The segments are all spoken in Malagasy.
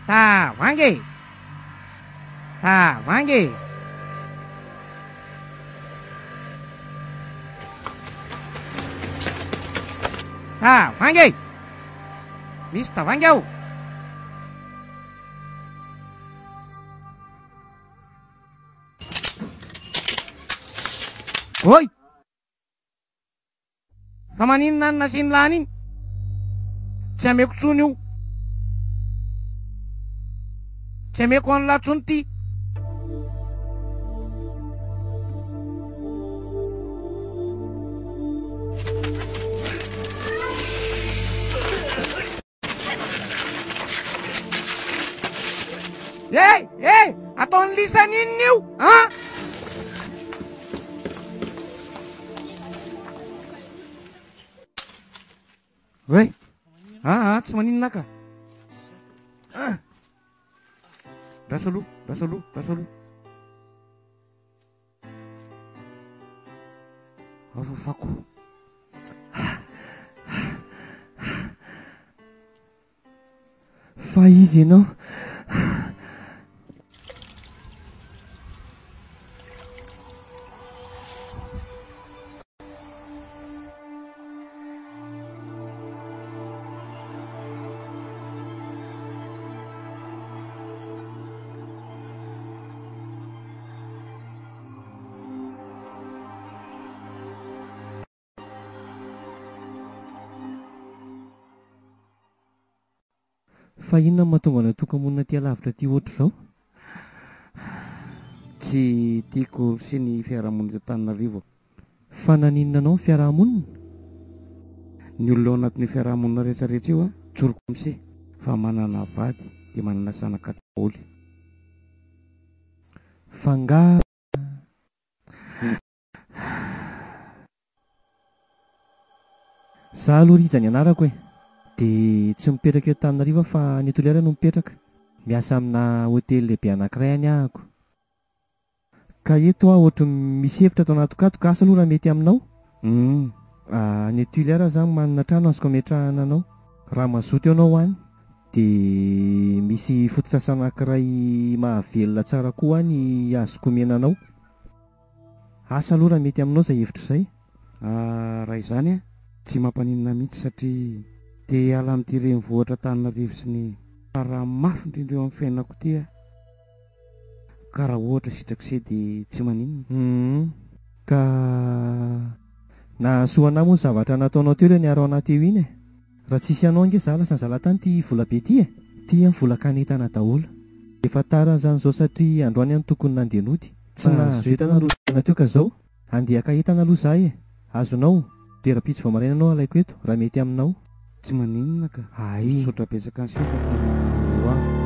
Tavoahangy e! Tavoahangy e! Tavoahangy e! Misy tavoahangy ao! Oi! Fa maninona no nasiany lany iny? Tsy ameko tsony io. Tsy ameko an'lah tsony ty. Hey, hey, ataon'ny lisany inona io? An? Oay, ah, ah, tsy maninona ka. Ah. Lasa aloha, lasa aloha, lasa aloha. Afafako. Fa iza ianao? Fa inona no mahatonga anao hitoka-monina aty alavitra aty ohatr'izao? Tsy tiako sy ny fiarahamonina eto Antananarivo. Fa naninona anao ny fiarahamonina? Ny olona ao anatin'io fiarahamonina rehetrarehetra io an, tsoriko amse fa manana vady dia manana zanaka daholo. Fa nga. Za aloha Rija ny anarako e! Dia tsy mipetraka eto Antananarivo aho fa any Toliara no mipetraka. Miasa amina hotely lehibe anankiray any ahako. Ka eto aho ohatry ny misy hevitra ato anatiko ato ka asa aloha raha mety aminao? Humm. Any Toliara za manana trano azoko ametrahana anao. Raha mazoto ianao any dia misy fototr'asa anankiray mahavelona tsara koa any azoko omena anao. Asa aloha raha mety aminao izay hevitra izay. Ah, raha izany an, tsy mampaninona mihitsy satria te hiala amin'ity renivohitra Antananarivo sy ny raha mafy indrindra eo amin'ny fiainako ity aho. Ka raha ohatra sitrak'ise dia tsy maninona. Humm. Ka nahasoa anah moa ny zavatra nataonao teo ilay niaro anah teo iny e. Raha tsisy anao ange za lasa zala tany ty vola be ty e! Ty an vola kanetana daholo. Efa tara zany zao satria androany an tokony nandeha nody. Tsy nahazo entana aloha zana teo ka zao andeha haka entana aloha za e! Azonao, dia rahampitso vao maraina anao alaiko eto raha mety aminao. Tsy maninona ka. Hay. Misaotra betsaka an'i se fa tena ho avy.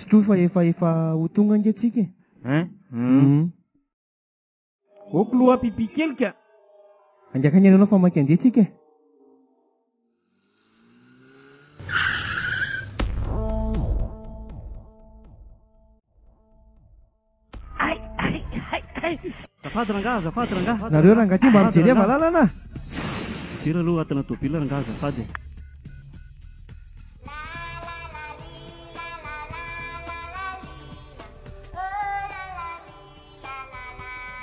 Mazotoa fa efa efa ho tonga ange tsika e. Hein? Hum. Ok loha pipi kely ka. Angakan'aina anao fa mainka andeha tsika e. Azafady rangaha, azafady rangaha. Nareo rangahy ty mba mijereva lalana. Dira aloha atina tobile rangaha azafady.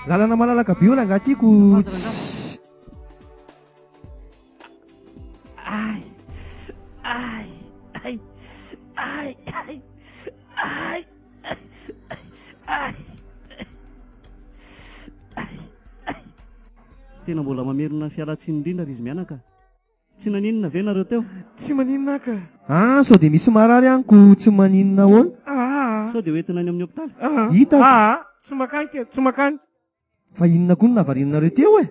Lalana malalaka be io rangahy ty ko. Ay, ay, ay, ay, ay, ay, ay. Tena mbola mamerina fialantsiny indrindra ry izy mianaka. Tsy naninona ve nareo teo? Tsy maninona ka. Ah, sao dia misy marary any ko tsy maninona ahoana? Ah, Sao dia hoentina any amin'ny hopitaly? ah, Hitako. ah, tsy makany ke, tsy makany. Fa inona koa no navarianareo teo e?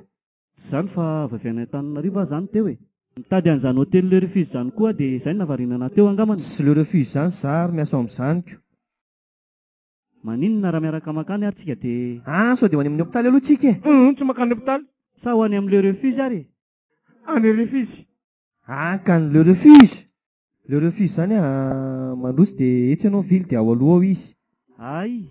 Tsy izany fa avy avy any Antananarivo aho izany teo e. Mitady an'izany hôtely Le Refuge izany koa aho dia izay no nahavariana anah teo angambany. Tsy Le Refuge izany za ary miasa ao amin'izany ko. Maninona raha miaraka makany ary tsika dia. Ah, sao dia ho any amin'ny hopitaly aloha tsika e? Hum, tsy makany hopitaly. Sa ho any amin'ny Le Refuge ary e? Any Refuge. Ah, ka ny Le Refuge! Le Refuge izany ah, mandroso dia etsy ianao mivily dia ao aloha ao izy. Hay!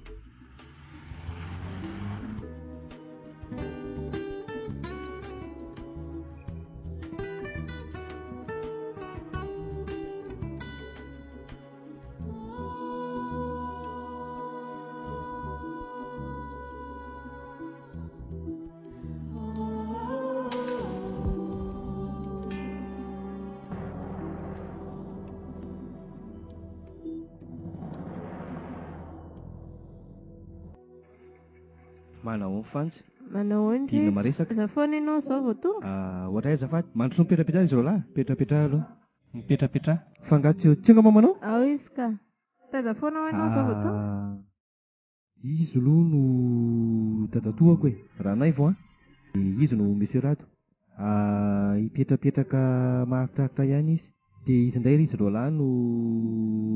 Manao ahoana Fanjy? Manao ahoana Dina Rija? maresaka. Aiza foana ianao izao vao tonga? Ah, ohatra aiza azafady? Mandrosoa mipetrapetraha izy roalahy. Mipetrapetraha aloha. Mipetrapetraha. Fa angaha tsy tsy angamba manao? Ao izy ka. Taiza foana ho'a ianao izao vao tonga? Ah, izy aloha no dadatoako e, Ranaivo an. Dia izy no Monsieur Rado. Ah, hipetrapetraka maharitraritra ihany izy. Dia izy indray ry izy roalahy no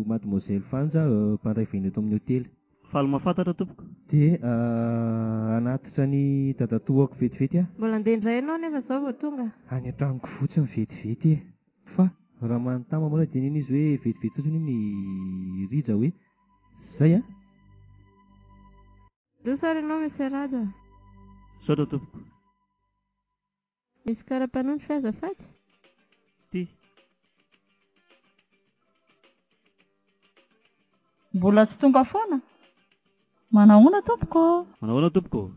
Mademoiselle Fanja, mpandray vahiny eto amin'ny hotely. Faly mahafantatra tompoko. Dia hanatitra ny dadatoako vetivety aho. Mbola handeha indray ianao nefa izao vao tonga. Any an-tranoko fotsiny vetivety e. Fa raha manontany mamanao dia nino izy hoe vetivety fotsiny hono i Rija hoe zay a. Loza ary ianao Monsieur Raja. Misaotra tompoko. Misy karapanondro ve azafady? Ty. Mbola tsy tonga foana? Manahoana tompoko ô? Manahoana tompoko ô?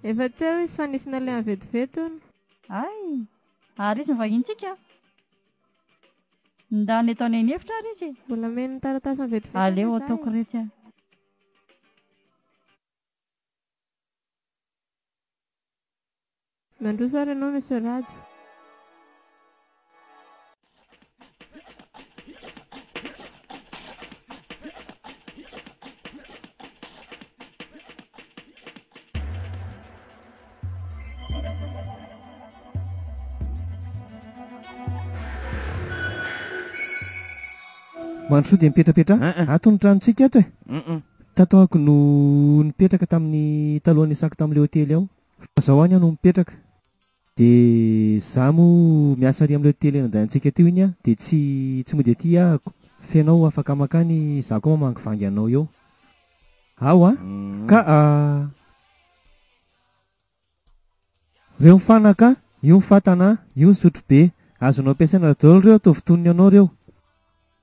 Efa teo izy fa nisy nalehany vetivety hono. Hay! Ary izy ny vahintsika? Ndana eto any an'efitra ary izy e! Mbola meno ny taratasiny vetivety Aleo anie za ataoko e! retsy a! Mandroso ary ianao Monsieur Rajo. Mandrosoa dia mipetrapetraha. Ato ny tranontsika ato e. Tato aho no nipetraka tamin'ny talohan'ny nisako tamin'ilay hotely ao. Fa zao any aho no mipetraka. De za moa miasa ary amin'ilay hotely anandahintsika teo iny aho de tsy tsy mody aty ahako. F'ianao afaka makany za koa mamangivangy anao eo. Ao a! Ka a! Reo ny fanaka, io ny fatana, io ny sotrobe. Azonao ampiasaina daholo reo ataovy tonony anao reo.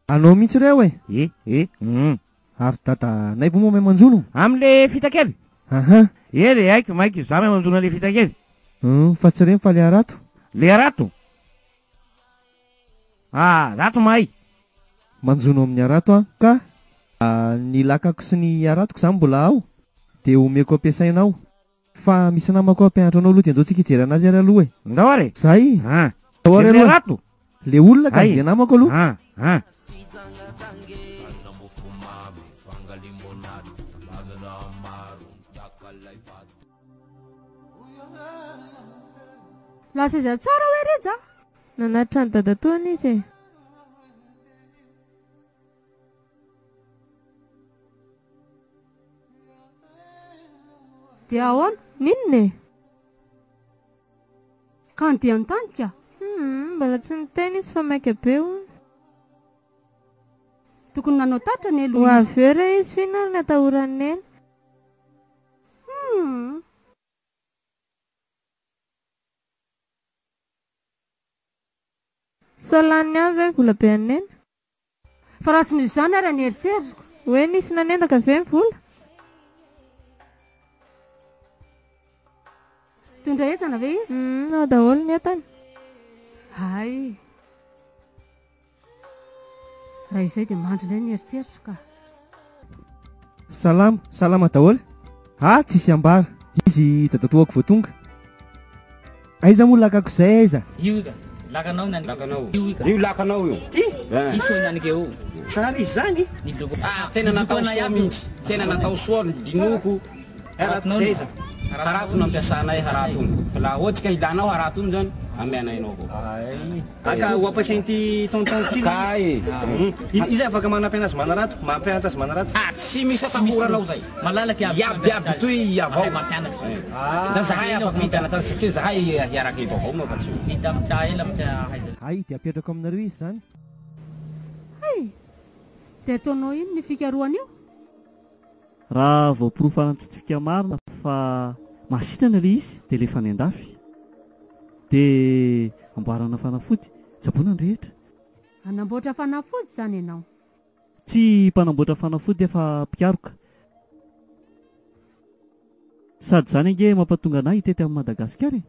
Anao mihitsy reo e! E, e, hum. Ary dada Naivo moa mahay manjono? Amle fitakely? Aha. E le haiko maiko za mahay manjono anle fitakely. Hum, fa tsy reny fa le harato. Le harato? Ah, za to mahay. Manjono amin'ny harato aho ka. Ny lakako sy ny haratoko zany mbola ao dia omeko ampiasaina ao. Fa misy namako hampianatra anao aloha dia ndao tsika hijery anazy ary aloha e. Ndao ary e. Zay. Ah. Ndao ary Le aloha. harato? Le olona ka Hay. dia namako aloha. Ah, ah. Lasa aiza tsara hoe Rija? Nanatitra an'i dadatoany izy e. Dia ahoana? N'inona e? Ka ny dia anontany ka. Humm, mbola tsy niteny izy fa maika be hono. Tokony nanao tatitra anie Ho aloha izy. avy eo re izy f'inona ary ny atahoran'i Neny? Humm. Sao laniny any ve ny vola be an'i Neny? Fa raha tsy noho izany ary ny eritreritro. Hoe nisy nanendaka ve ny vola? Mitondra entana ve izy? Humm, ao daholo ny entany. Hay. Raha izay dia mandry indray ny eritreritro ka. Salama, salama daholo. Ah, tsisy ambara. Izy dadatoako vao tonga. Aiza moa lakako izay aiza? Io ika, lakanao ny Lakanao. Io ika. Io lakanao io. Ty? Eh. Io soa ny eo. Tsara izy zany. Ny loko. Ah, tena natao soa mihitsy. Tena natao soa ny dinoko. Haratonao Zay izy. Harato no ampiasanay harato iny. Fa laha ohatsy ka ilanao harato iny zany, ameanay anao avao. Aka ho ampiasain'ity tonton ity ilay Kay. izy. Izy afaka manampy anazy manarato, mampianatra azy manarato. Ah, tsy misy atahoranao zay. Malalaka iaby. Iaby iaby toy avao. Mahay mampianatra. Zany zahay afaka mampianatra azy satria zahay hiaraka eto avao moa fa tsy. Vita amin'ny tsaha ela ahaizana. Hay, dia apetrako aminareo izy izany. Hay! Dia ataonao inona io fikarohana io? Raha voaporofo ara-tstifika marina fa mahasitrana ilay izy dia alefa any an-dafy. Dia amboarana fanafody, tsaboina ny rehetra. Hanamboatra fanafody izany ianao? Tsy mpanamboatra fanafody aho fa mpikaroka. Sady izany ange mampatonga anah hitety an'i Madagasikara e!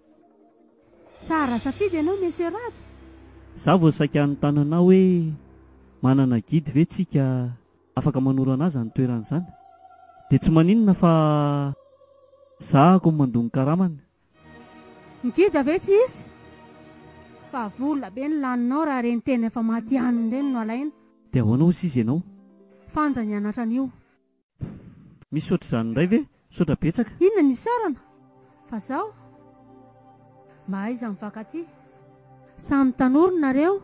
Tsara safidy ianao Monsieur Rado. Za vao saika hanontany anao hoe manana guide ve tsika Afaka manoro anah zany toerana zany de tsy maninona fa za ko mandoa ny karamany. Ny guide ve tsy hisy? Fa vola be ny laninao raha ireny tena efa matihanina ireny no alaina. De ahoana ozy izy ianao? Fanja nianatra an'io. Misy ohatr'izany indray ve? Misaotra betsaka. Inona ny isaorana? Fa zao? Mahaiza mifankatia. Samy tanora nareo.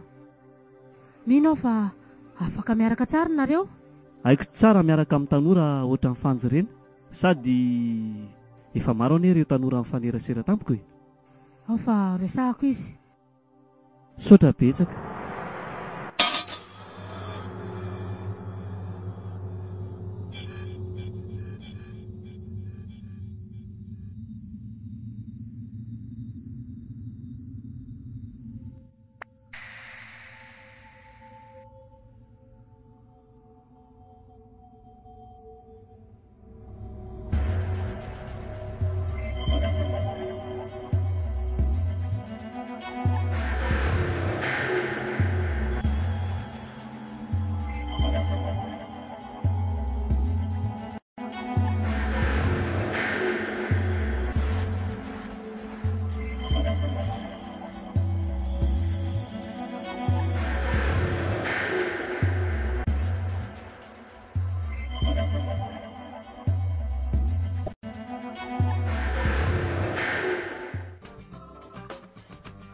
Mino aho fa afaka miaraka tsara nareo. Haiko tsara miaraka amin'ny tanora ohatran'i Fanjo ireny. Sady efa maro anie ireo tanora nifanerasera tamiko e. Ao fa resahako izy. Misaotra betsaka.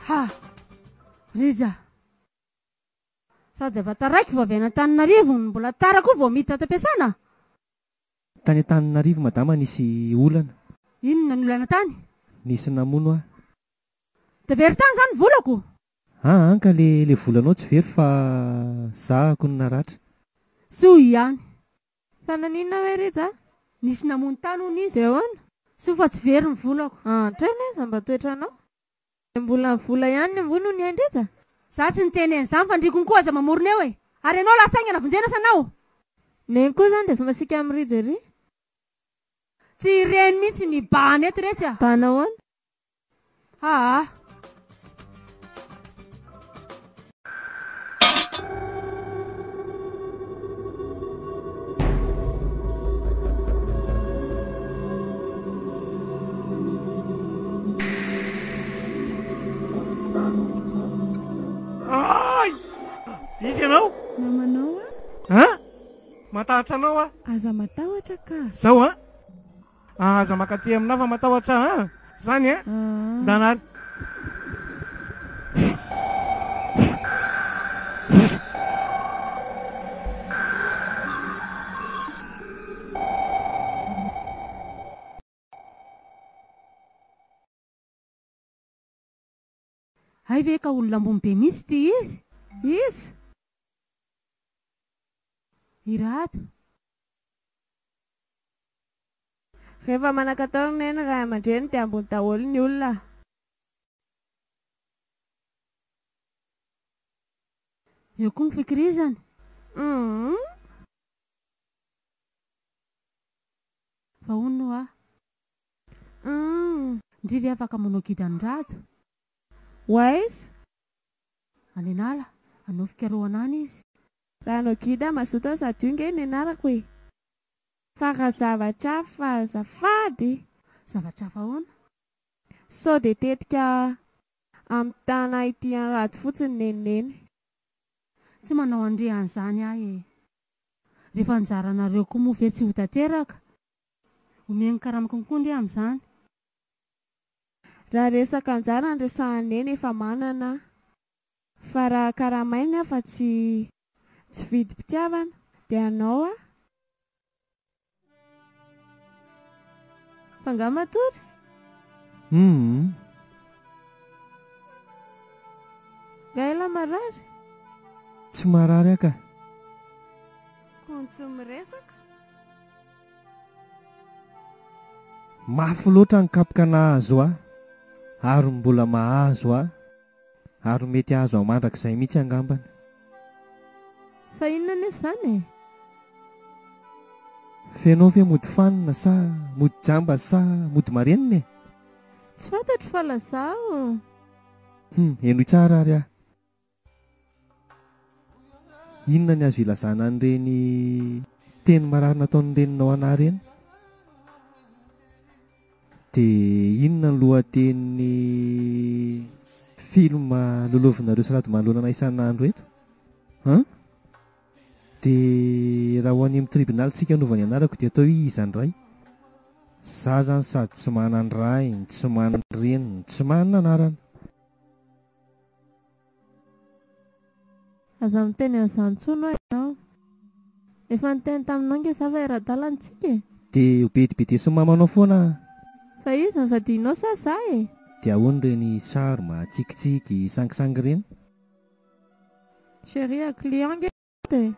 Ha! Rija! Sady efa taraiky vao avy any Antananarivo no mbola tara koa vao miditra ato am-piasana? Tany Antananarivo madama nisy olana. Inona ny olana tany? Nisy namono ahy. Dia very tany izany ny volako? Aa ka le le volanao tsy very fa za ko no naratra. Soa ihany. Fa naninona hoe Rija a? Nisy namono tany hono izy. Dia ahoana? Soa fa tsy very ny volako. Antraina aiza mba toetranao? Dia mbola ny vola ihany ny ambony hono hain-dRija? Za tsy niteny an'izany fa ndrikony koa aza mamorona eo e! Ary ianao lasa haingana vonjena sa nao? Neny koa izany dia efa masiaka amin'i Rija ery. Tsy ireny mihitsy ny bahana eto retsy a! Bahana ahoana? Aa. Ay! Iza ianao? Namanao aho. An? Matahotra anao aho. Aza matahotra ka. Zao an? Aza mankaty aminah fa matahotra an! Zany an! Ndana ary. Hay ve ka olona ambony be mihitsy ity izy? Iza? I Rado. Rehefa manan-katao ry Neny ray aman-dreny dia ambony daholo ny olona. Eo koa ny fikirizany. Humm. Fa hono hoa. Humm. Ndry ve afaka manao guide an'i Rado? Ho aiza? Any an'ala, hanao fikarohana any izy. Raha hanao guide aho mazoto aho sady io nge nianarako e. Fa raha zavatra hafa azafady? Zavatra hafa ahoana? Sao dia tetika hamitana ity an'i Rado fotsiny neny neny. Tsy manao an-dry an'izany aho e. Rehefa anjaranareo koa moa ve tsy ho tanteraka? Omeny karama konkoa ndry amin'izany. Raha resaka anjara no resahan'i Neny efa manana aho. Fa raha karamainy aho fa tsy tsy vidim-pitiavana dia anao aho. Fa angaha matory? Humm. Nga elah marary? Tsy marary aho ka. Koa tsy miresaka? Mafy loatra ny kapoka nahazo ahy ary mbola mahazo ahy ary mety hahazo ahy mandrakizay mihitsy angambany. Fa inona anefa izany e? F'enao ve mody fanina sa mody jamba sa mody marenina e? Tsy fantatro fa lazao. Hum, henoy tsara ary aho. Inona ny azo ilazana an'ireny teny marary nataon'ny reninao anà ireny? Dia inona ny lohatenin'ny film lolovinareo sy Rado Mahalolana isan'andro eto? An? Dia raha ho any amin'ny tribunal tsika hanova ny anarako dia atao hoe iza ny ray? Za zany sady tsy manan-dray no tsy manan-dreny no tsy manana anarana. Aza miteny an'izany intsony hoa ianao. Efa niteny taminao nge za fa hiara-dalana tsika e. Dia ho bedibedesin'ny mamanao foana aho. Fa iza no vadianao sa za e? Dia ahoana ireny charme, tsikitsiky, sangisangy ireny? Chérie a client nge ireto e.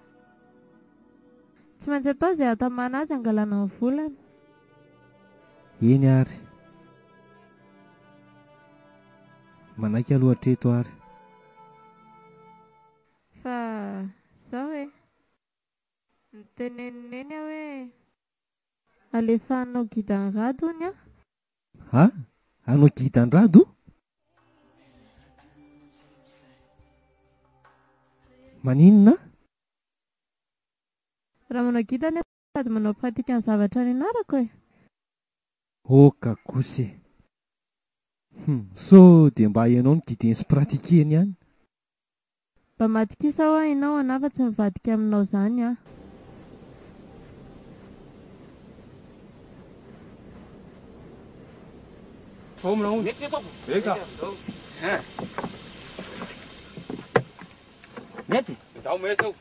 Tsy maintsy atao izay hahatamana azy hangalana ny volany. Eny ary. Manaiky aloha hatreto ary. Fa zao e. Notenenin'i Neny aho hoe alefa hanao guide an'i Rado hono aho. Ha? Hanao guide an'i Rado? Maninona? Raha manao guide anie sady manao pratique ny zavatra nianarako e. Oka kosa e. Hum, sao dia mba ianao no guideny sy pratiquer-ny ihany. Mba matokisa hoa ianao anah fa tsy mivadika aminao zany aho. Mety? Mety io.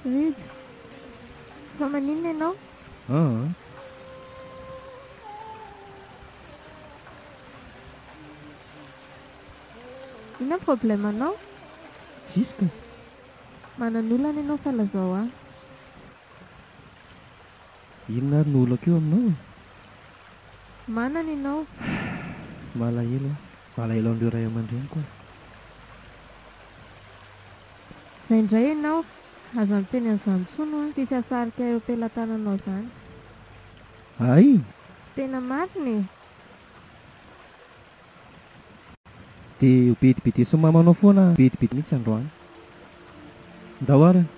Rijo, fa maninona ianao? Aa. Inona ny problème anao? Tsisy ka. Manana olana ianao fa lazao ahy. Inona ary no olako eo aminao e? Manana ianao. Malahelo aho. Mampalahelo an'ireo ray aman-dreniko aho. Izay indray ianao, aza miteny an'izany intsony hoa, tsisy hahasarika eo am-pelatananao izany. Hay! Tena marina e! Dia ho bedibedesin'ny mamanao foana bedibedy mihitsy androany. Ndao ary an!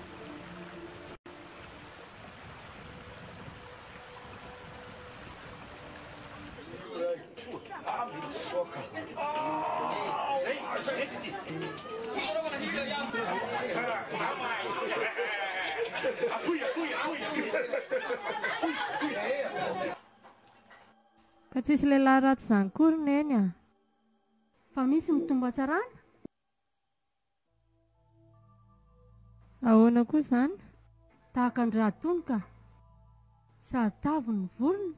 Ka tsisy lehilahy ratsy izany koa ry Neny a! Fa misy mitombo hatsarana? Ahoana koa izany? Tahaka an-dRatony ka! Sady tavy ny volony.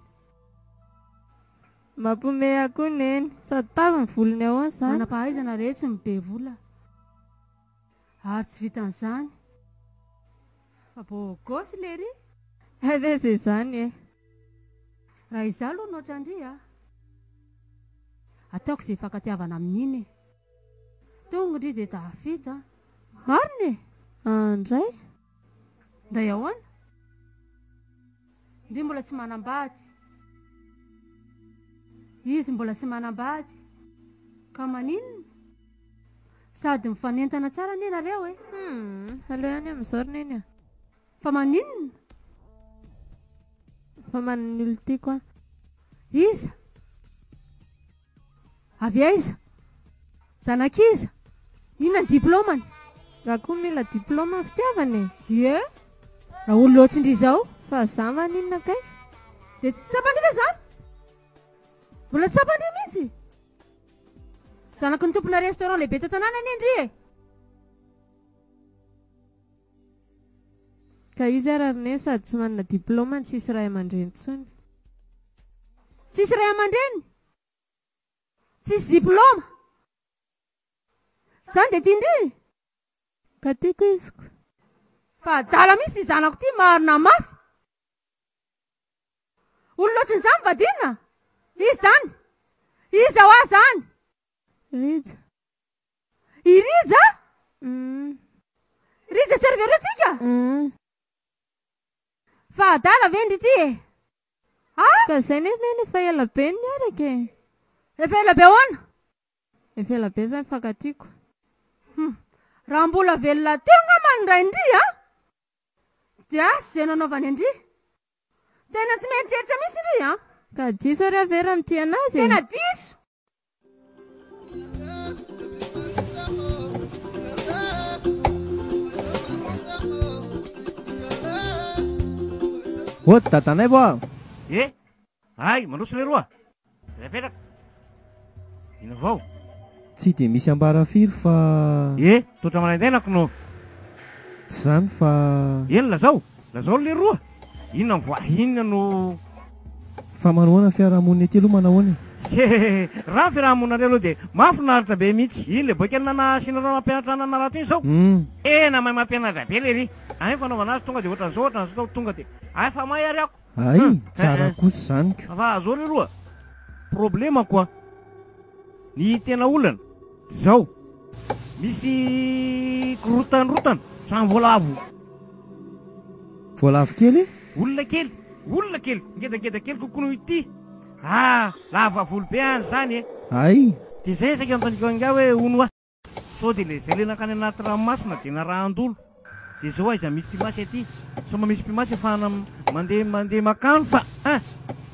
Mampiomehy ahy koa Neny. Sady tavy ny volony ahoana izany? Manam-pahaizana re tsy ny be vola. Ary tsy vitan'izany fa beau gosse lery. Hay ve izay izany e! Raha izaho aloha no ohatran-dry a! Ataoko izay hifankatiavana amin'iny e! Tonga ndry dia tafita a! Marina e! Andray? Ndray ahoana? Ndry mbola tsy manambady. Izy mbola tsy manambady. Ka maninona? Sady mifanentana tsara anie nareo e! Humm! Aleo ihany amin'izao ry Neny a! Fa maninona? Fa manana olon-tiako aho. Iza? Avy aiza? Zanak'iza? Inona ny diplaomany? Za koa mila diplaoma ny fitiavana e! Ie! Raha olona ohatry-ndry izao. Fa za maninona kay? Dia tsy tsapandry ve zany? Mbola tsy tsapandry mihitsy? Zanaky ny tompona restaurant lehibe eto an-tanàna anie ndry e! Ka izy ara ry neny sady tsy manana diplaoma no tsisy ray aman-dreny intsony. Tsisy ray aman-dreny? Tsisy diplaoma? Zany dia tian-dry? Ka tiako izy ko. Fa adala mihitsy ity zanako ity marina mafy. Olona ohatrin'izany vadiana? Iza izany? Iza hoa izany? Rija. I Rija? Hum. Rija serveur tsika? Hum. Fa adala ve ndry ity e? Ah! Ka zay nefa neny efa ela be no niaraka e. Efa ela be ahoana? Efa ela be zay nifankatiako. Hum. Raha mbola velona teo angamba ny rain-dry an! Dia asa izay nanaovany an-dry. Tena tsy mieritreritra mihitsy ndry an! Ka diso ary aho ve raha mitia anazy e? Tena diso! Ody dadanay vao a! Eh! Hay, mandroso leroa! Mipetrapetraka! Inona avao? Tsy dia misy ambara firy fa. Eh! Totra maraindainako no. Tsy izany fa. Eny lazao! Lazao leroa! Inona ny voa inona no. Fa manahoana ny fiarahamonina ety aloha manahoana e? Se! Raha ny fiarahamoninareo aloha dia mahafinaritra be mihitsy. Iny le boky nana asianareo mampianatra anana raha iny zao. Tena mahay mampianatra be lery. Hay ny fanaovana azy tonga dia ohatran'izao ohatran'izao tonga dia hay fa mahay ary ako. Hay, tsara kosa izany ko. Fa zao leroa, problemako an. Ny tena olana dia zao, misy korotanrotana, trano voalavo. Voalavo kely e? Olona kely, olona kely, ngedangeda kely kokoa noho ity. Ah, lava volo be any zany e. Hay. Dia zay saika anontaniako an'ingahy hoe hono hoa. Sao dia ilay zay ilay nankany anaty ranomasina dia narahan-dolo. Dia zao aiza misy mpimasy aty. Sao mba misy mpimasy afahana mandeha mandeha makany fa ah!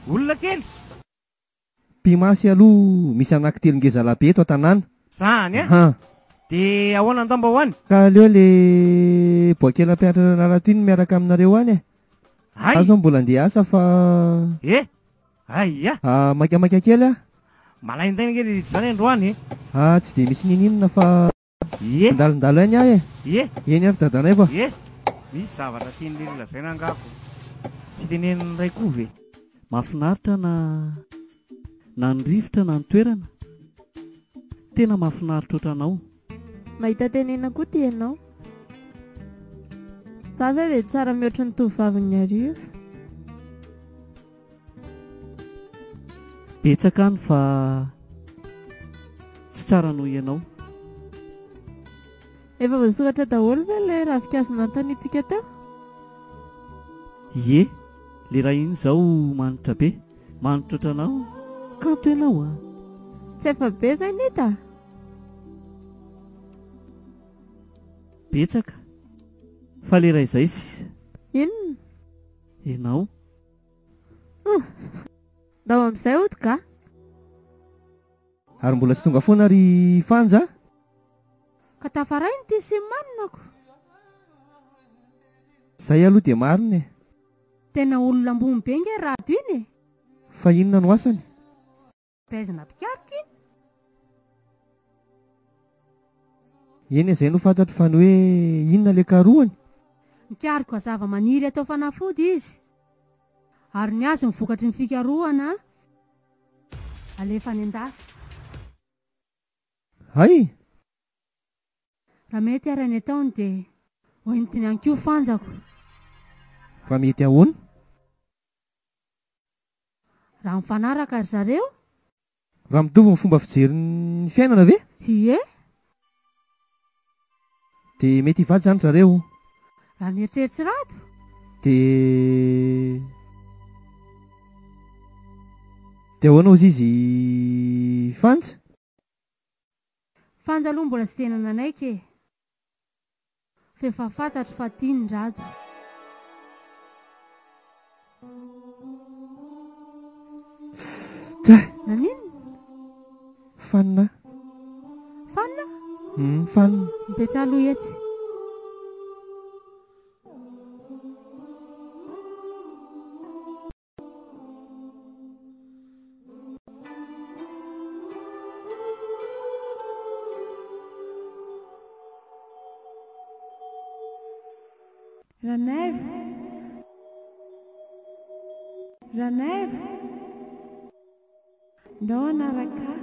Olona kely. Mpimasy aloha misy anaky telo ngeza labe eto an-tanàna. Zany an! Aha. Dia ahoana ndao mba ho any? Ka aleo le boakely ampianatra anareo iny miaraka aminareo any e. Hay! Za zao mbola andeha hiasa fa. Eh! Aia! Ah, maikamaika kely ah. Malaindaina ange le izy zany androany e. Ah, tsy dia misy ninininona fa. Ie. Mandalondalo ihany aho e. Ie. Eny ary dadanay fa. Ie. Misy zavatra tian'i Lily lazaina angaha ko. Tsy tenenin'ny ray koa ve? Mahafinaritra na na ny rivotra na ny toerana. Tena mahafinaritra ohatranao. Mahita tenena koa ty ianao. Za ve dia tsara mihoatra ny tovovavin'ny hariva. Betsaka any fa. Tsy tsara noho ianao. Efa voasoratra daholo ve ilay ravinkazo nanontaniantsika teo? Ie, le raha iny izao manitra be, manitra ohatranao, kanto ianao a! Tsy efa be izay Nita? Betsaka, fa le raha izay sisa. Inona? Ianao. Hum! Ndao amin'izay hody ka! Ary mbola tsy tonga foana ry Fanja a! Ka tafaray ny tia sy ny manina ko! Zay aloha dia marina e! Tena olona ambony be nge Rado iny e! Fa inona no asany? Baizina mpikaroka iny. Eny e, zay no fantatro fa ny hoe inona le karohany? Mikaroka zava-maniry atao fanafody izy. Ary ny azy ny vokatry ny fikarohana alefa any an-dafy. Hay! Raha mety ary ny ataony dia ho entiny ihany koa fanjako. Fa mety ahoana? Raha mifanaraka ry zareo? Raha mitovy ny fomba fijery ny fiainana ve? Ie. Dia mety hivady izany ry zareo? Raha ny eritreritr'i Rado? Dia. Dia ahoana hozy izy Fanja? Fanja aloha mbola tsy tena nanaiky e! Fa efa fantatro fa tiany Rado. Tah! Naninona? Fanina. Fanina? Hum, fanina. Mipetraha aloha etsy. Ranaivo! Ranaivo! Ndao hanaraka ahy.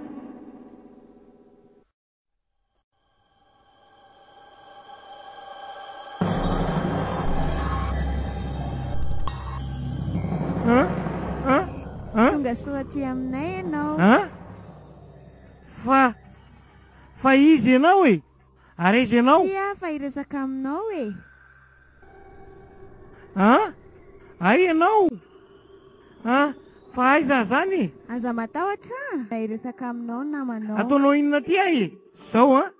Tonga soa aty aminay ianao. An? Fa, fa iza ianao e? Ary aiza ianao? Tsia aho fa hiresaka aminao e. An? Ay ianao? An? Fa aiza zany e? Aza matahotra a! Hiresaka aminao ny namanao. Ataonao inona aty ahy e? Zao an!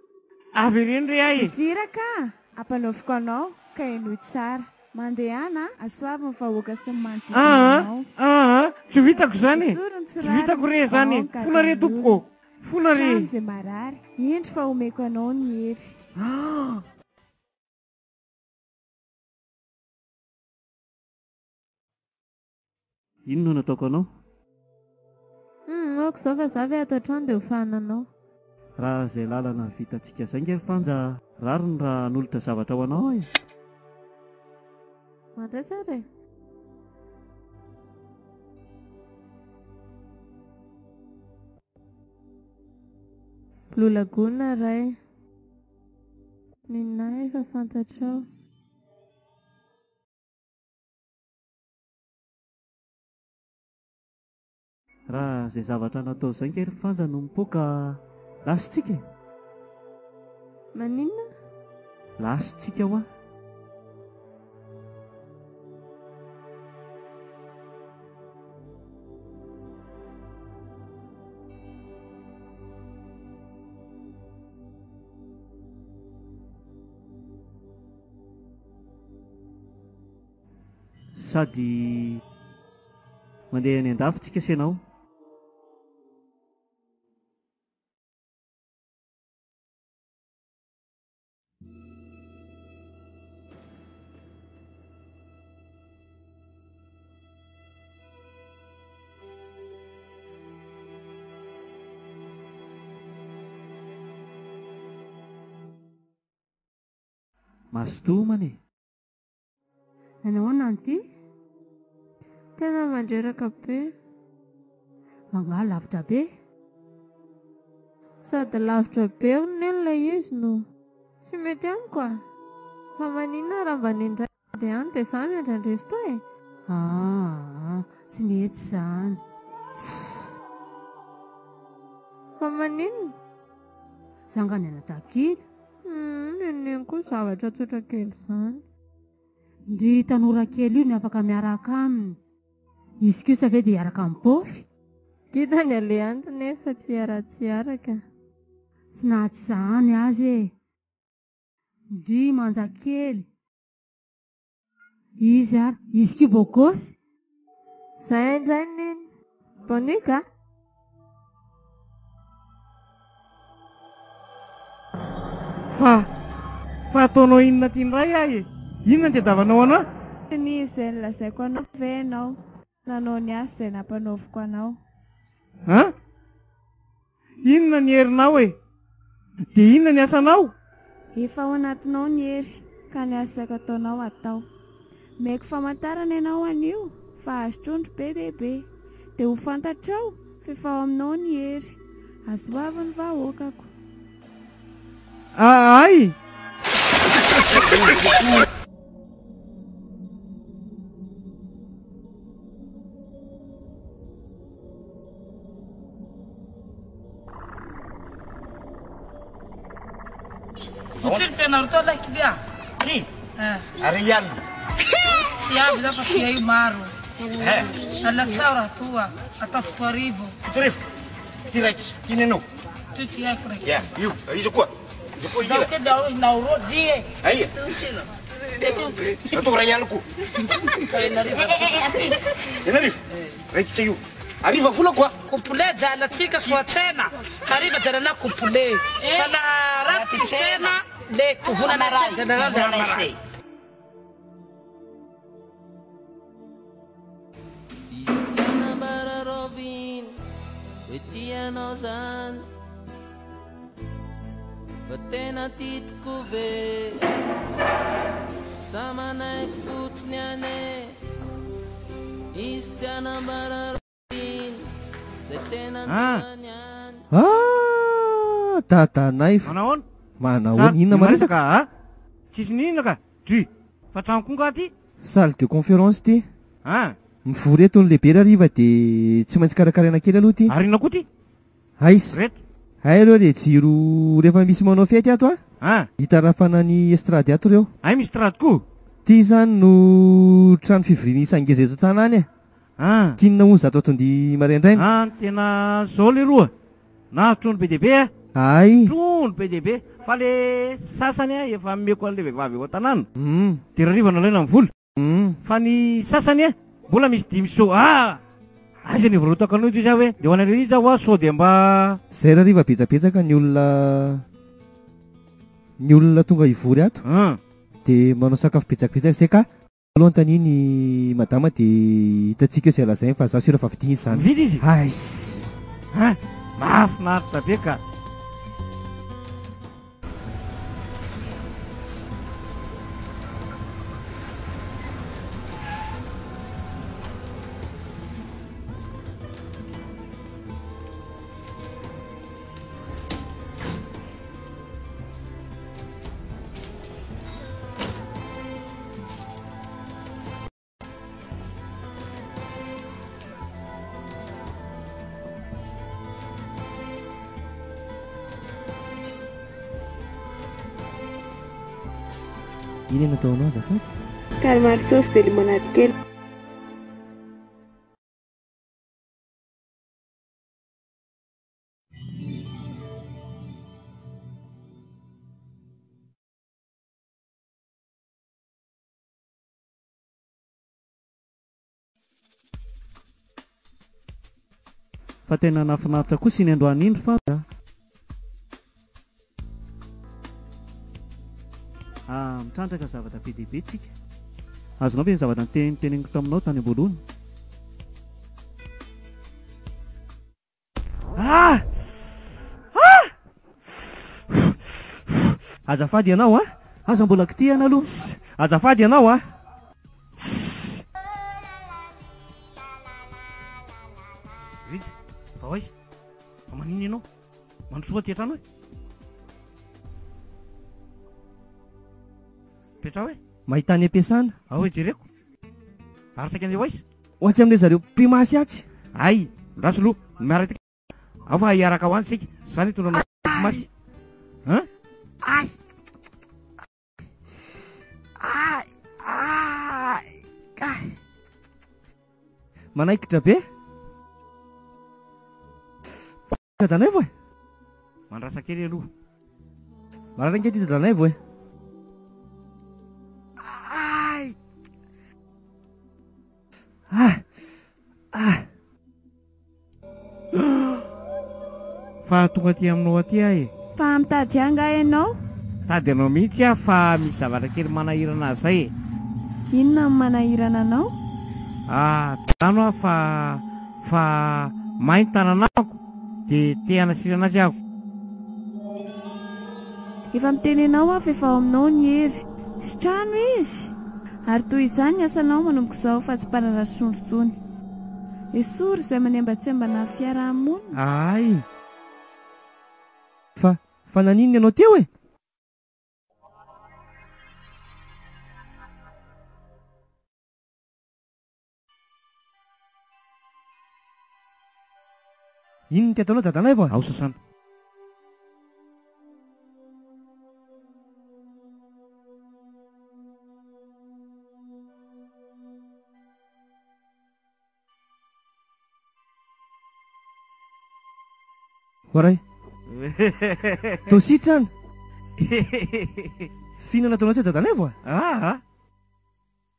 Avereno re ahy e! Viraka a! Ampanaoviko anao ka henoy tsara. Mandehana a! Asoavy ny vahoaka sy ny manodidina Aa! anao. Aa! Tsy vitako izany e! Esory ny tsy Tsy vitako rariny re izany ao e! ny Fona re gadran'ny tompoko olona. ô! Fona re! Sitrano izay marary. Indro fa omeko anao ny hery. Aa! Inona no nataoko anao? Humm, ok izao fa za ve ato an-trano dia ho fahananao. Raha izay lalana vitantsika izay nge ry Fanja rariny raha hanolotra zavatra ho anao aho e! Mandraisa ary e! Blue Lagoon ray. Ninahy efa fantatrao. Raha izay zavatra natao izay nge ry Fanja no mipoaka lasintsika e! Maninona? Lasintsika hoa! Sady mandeha any andafy tsika sy ianao. Mazotoa homana e! Nanao ahoana anty? Tena mandreraka be. Angaha lavitra be? Sady lavitra be hono neny ilay izy no tsy mety amiko a! Fa maninona raha mba neny indray mandeha any dia za miandry an-dry Resto e? Aa, tsy mety izany. Fa maninona? Jangany anadakely. Humm neneny koa zavatra tsotra kely zany. Ndry tanora kely io ny afaka miaraka aminy. Izy kosa ve dia hiaraka amin'ny pôfy? Gida ny alehany ry neny fa tsy hiara-tsy hiaraka. Tsy nahatsy zany azy e. Ndry manja kely. Izy ary, izy koa beau gosse. Zay indray neny. Bonne nuit ka. Fa, fa ataonao inona aty indray aho e? Inona no tadiavanao anà? Tsy ny izay nolazaiko anao ve ianao nanao ny asa izay nampanaoviko anao? An? Inona ny herinao e? Dia inona ny asanao? Efa ao anatinao ny hery, ka ny asaiko ataonao atao. Omeko famantarana ianao anio, fa azo trondro be dia be. Dia ho fantatrao, f'efa ao aminao ny hery. Azoavy ny vahoakako. Aay! Ohatry ny fianaro tao lahy kily ah. Ty? Ary alina. Tsy avy za fa fia io maro. Alatsao raha toa atao 70. 70? Ty raiky, ty nenao. Ty ty haiko raiky. Ya, io, iza koa. Iza koa ila. Kely ao nao ro ry e. Aia. Atao ray alina koa. Enarivo. Enarivo? Raikitra io. Hariva vola koa. Complet jala tsika soa tsena hariva jala na complet fa la raty tsena le tovonana tsena jala na maray. Hoe tianao zany Fa tena tia tokoa ve Sa manaiky fotsiny anie Izy tsy hanambara rovina Zay tena Ah! tiany any Ah! Dadanaivo. Manahoana? Manahoana? Inona maresaka? a? Tsisy n'inona ka. Dry. Fa trano koa nga ty? Salle de conférence ty. Ah. Mivory eto ny lehibe hariva dia tsy maintsy karakaraina kely aloha ty. Ary inona koa ty? Aiza? Reto. Hay ireo le jiro rehefa misy manao fety ato a. Ah. Hitarafana ny estrade ato ireo. Hay misy estrade koa? Ty izany no trano fivoriana isangeza eto an-tanàna e. Ah. Kinina hono zato atondy maraindraina. Ah, tena zao leroa. Nahazo trondro be dia be a. Hay. Trondro be dia be. Fa le sasany a efa omeko an'le vehivavy eo an-tanàna. Dia rariva nalaina ny vola. Fa ny sasany a mbola misy dimy so. Ah! Aiza ny varotako an'io ty za hoe ndeha ho any an'ery za hoa sao dia mba. Zay rariva betsabetsaka ny olona ny olona tonga hivory ato. Dia manao sakafo betsabetsaka zay ka. Aloha anontania ny madama dia hitantsika eo izay lazainy fa za sûr fa vidiany izany. Mividy izy? Aiss! Hein! Mahafinaritra be ka! Inona no ataonao azafady? Calmar sauce de limonade kely. Fa tena nahafinaritra kosa iny androany iny fa. Ah, mitrandraka zavatra be dia be tsika. Azonao ve ny zavatra niteneniko taminao tany am-boalohany? Ah! Ah! Azafady ianao a! Aza mbola kitihana aloha. Azafady ianao a! Rija, fa ho aiza? Fa maninona ianao? Mandrosoa aty an-trano e! Petraho e! Mahita any am-piasana. Ao e jereko. Ary saika andeha ho aiza? Ho atsy amin'ilay zareo mpimasy atsy. Ay, ndraso aloha, miaraka Ao fa hiaraka ho any tsika. Zany hitondra anao mpimasy. An? Ay! Ay! Ay! Ay! Manaikitra be? Dadanaivo e! Mandrasa kely aloha. Marary ange ty Dadanaivo e! Ay! Ah! Ah! Fa tonga aty aminao aty aho e. Fa mitady ahy angaha ianao? Mitady anao mihitsy aho fa misy zavatra kely manahirana ahy izay e. Inona no manahirana anao? Ah, rano aho fa fa may ny tananako dia te hanasirana azy aho. Efa miteny anao aho fa efa ao aminao ny hery. Sitrano izy! Ary toy izany ny asanao manomboka izao fa tsy mpanaratsy trondro intsony. Esory izay manembatsembana fiaraha-monina. Ahay! Fa, fa naninona ianao teo e? Inona ity ataonao dadanaivo a? Ao sasana. Oray. Toa sitrana. F'inona nataonao teo dadanaivo a? Ah ah.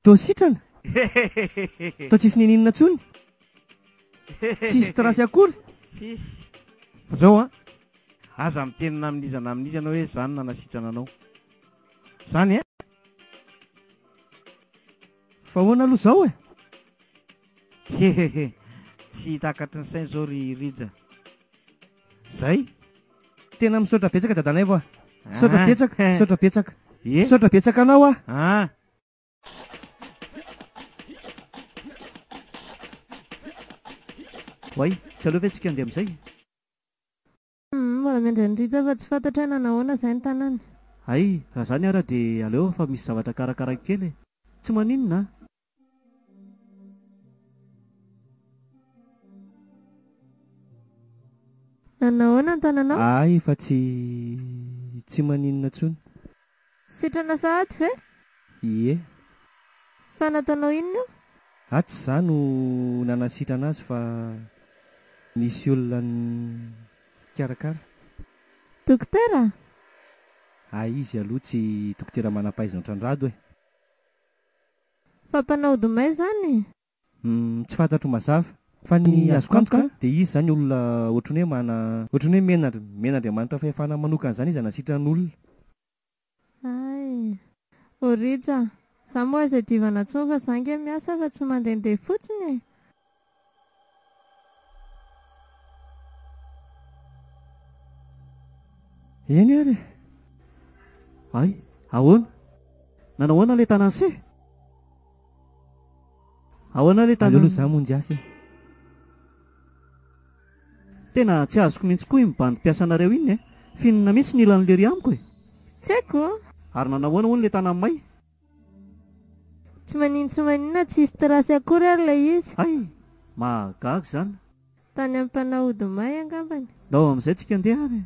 Toa sitrana? Toa tsisy nininona intsony? Tsisy trace akory? Tsisy. Fa zao an, aza miteny na amin'iza na amin'iza ianao hoe za no nanasitrana anao. Zany an? Fa ahoana aloha zao e? Tsy tsy takatry ny saina zao ry Rija. Zay? Tena misaotra betsaka Dadanaivo a! Misaotra betsaka, misaotra betsaka. Misaotra betsaka anao ah! Ah! Oay, tsy aleo ve tsika handeha amin'izay? Humm, mbola miandry an'i Rija fa tsy fantatra hoe nanahoana izay ny tanany. Hay, raha izany ara dia aleo fa misy zavatra karakaraiko kely e! Tsy maninona an! Nanahoana ny tananao? Hay efa tsy tsy maninona intsony. Sitrana sahady ve? Ie. Fa nataonao inona io? Ah tsy za no nanasitrana azy fa nisy olona nikarakara. Dokotera? Ah izy aloha tsy dokotera manam-pahaizana ohatran-dRado e. Fa mpanao ody may izany? Humm tsy fantatro mazava. Fa ny azoko antoka dia izy izany olona ohatran'ny hoe mana ohatran'ny hoe mena men'Andriamanitra fahefana manokana izany izy hanasitrana olona. Hay. Ô Rija, za moa aza iadivana intsony fa za ange miasa fa tsy mandehandeha fotsiny e! Eny ary e! Hay, ahoana? Nanao ahoana ilay tanan'i se? Ahoana ilay Aleo tanan'i. aloha za hamonjy asa e! Tena tsy azoko mihitsy koa iny bandy mpiasanareo iny e! F'inona mihitsy ny ilan'i lery amiko e? Tsy haiko. Ary nanao ahoana hono ilay tanan'i may? Tsy manin tsy maninona, tsisy trace akory ary ilay izy. Hay! Mahagaga izany. Tany amin'ny mpanao ody may angambany. Ndao amin'izay tsika andeha ary e!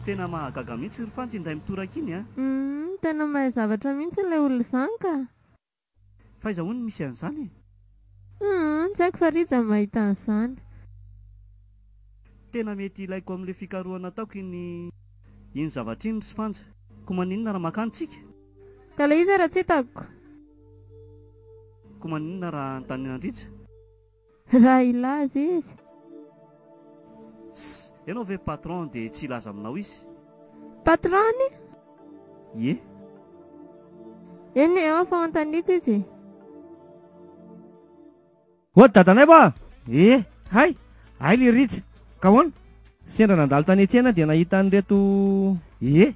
Tena mahagaga mihitsy ry Fantsy indray mitoraka iny a! Humm, tena mahay zavatra mihitsy ilay olona izany ka! F'aiza hono no misy an'izany e? Humm, tsy haiko fa Rija no mahita an'izany. Tena mety ilaiko amin'ilay fikarohana ataoko iny iny zavatra iny ry Fanja. Koa maninona raha mankany tsika? Ka ilay izy ara tsy hitako. Koa maninona raha anontaniana an-dRija? Raha hilaza izy. Tss! Ianao ve patron dia tsy hilaza aminao izy? Patron-ny? Ie. Eny e, ao fa anontaniako izy e. Ô dadanay va? Eh! Hay! Hay le Rija! Ka ahoana? Sendra nandalo tany an-tsena dia nahita an'ireto. Ie!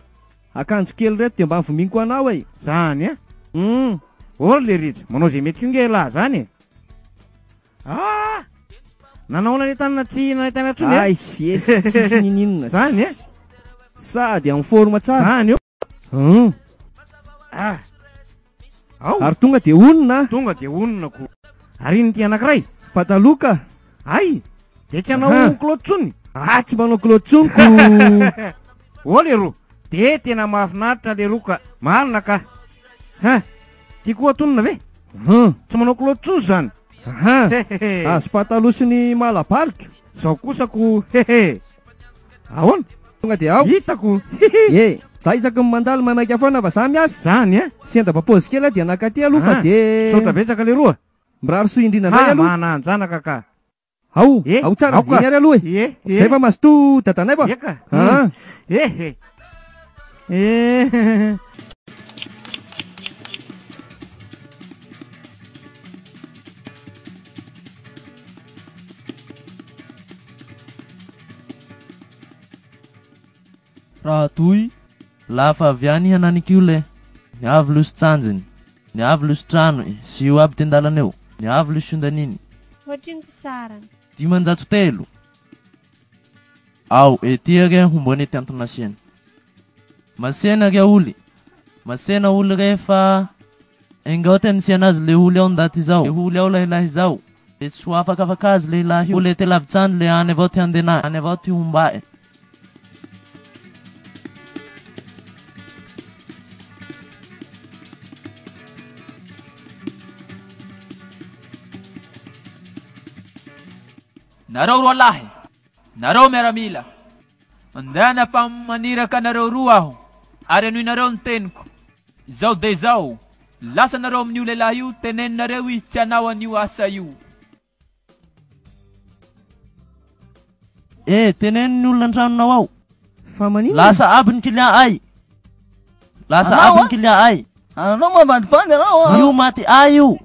Akanjo kely ireto dia mba novominiko anao e! Zany an! Hum! Ô ry le Rija! Manao izay mety koa nge elah zany e! Ah! Nanao nanentanana tsy nanentana intsony e? Ay, yes, tsisy nininona. Zany e? Sady en forme tsara. Zany io. Hum. Ah. Ao. Ary tonga dia honina. Tonga dia honina ko. Ary iny ity anankiray? Pataloha ka. Ay, dia tsy hanao kilaoty tsony? Ah, tsy manao kilaoty tsony ko. Ô leroa, dia tena mahafinaritra leroa ka. Marina ka. Ha, ty koa atonona ve? Hum. Tsy manao kilaoty tsony zany? Aha. Azo pataloha sy ny malabariko. Zao kosa ko hehe. Ahoana? Tonga dia ao. Hitako. Ye, za isaky ny mandalo maimaika foana fa za miasa. Zany eh? Sendra mba paozy kely aho dia nakaty aloha fa Ah, dia. Misaotra betsaka leroa. Mirary soa indrindra indray Ha, aloha. manan-janaka ka. Ao, Eh, ao tsara, ao ka. iny ary aloha e. Ye, ye. Zay fa mazotoa dadanay fa. Ye ka. Ah. Eh, eh. Eh. Raha toy, lafa avy any hananik'io le, niavy loso tsanjiny, niavy loso trano sy io aby ten-dalana eo, niavy loso ondaniny. Ohatrino ty sarany? 503. Ao, ety re hombone ty antony nasiany. Masena re oly. Masena oly re fa engao te nisiana azy le oly ao ndaty izao. Le oly ao lahilahy izao. Le tsy ho afakafaka azy lehilahy io. Le te lavitsany le any avao ty andenà, any avao ty homba'e. Nareo roa lahy, nareo miaramila, mandehana fa maniraka anareo roa aho, ary henoinareo ny teniko. Izao dia izao, lasa nareo amin'io lehilahy io, teneninareo izy tsy hanao an'io asa io. Eh, teneno ny olona an-tranonao ao. Fa maninona? Lasa aby ny client ay. Lasa Anao, aby ah? ny client ay. Anao mavandivany anao ah. Io maty ay io.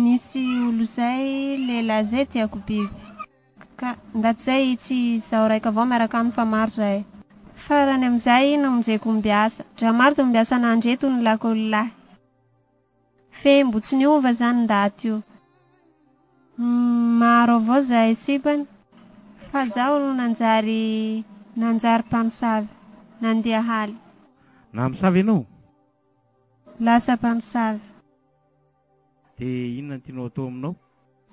Nisy olo zay lehilahy zay tiako biby. Ka ndaty zay tsy izaho raika avao miaraka aminy fa maro zahay. Farany amizay namonjeko ombiasa. Dra maro ty ombiasa nandreto ny lakolilahy. Fe mbo tsy niova zany ndaty io. Maro avao zahay sipany. Fa zaho no nanjary nanjary mpamosavy. Nandeha haly. Namosavy ianao? Lasa mpamosavy. Dia inona no tianao atao aminao?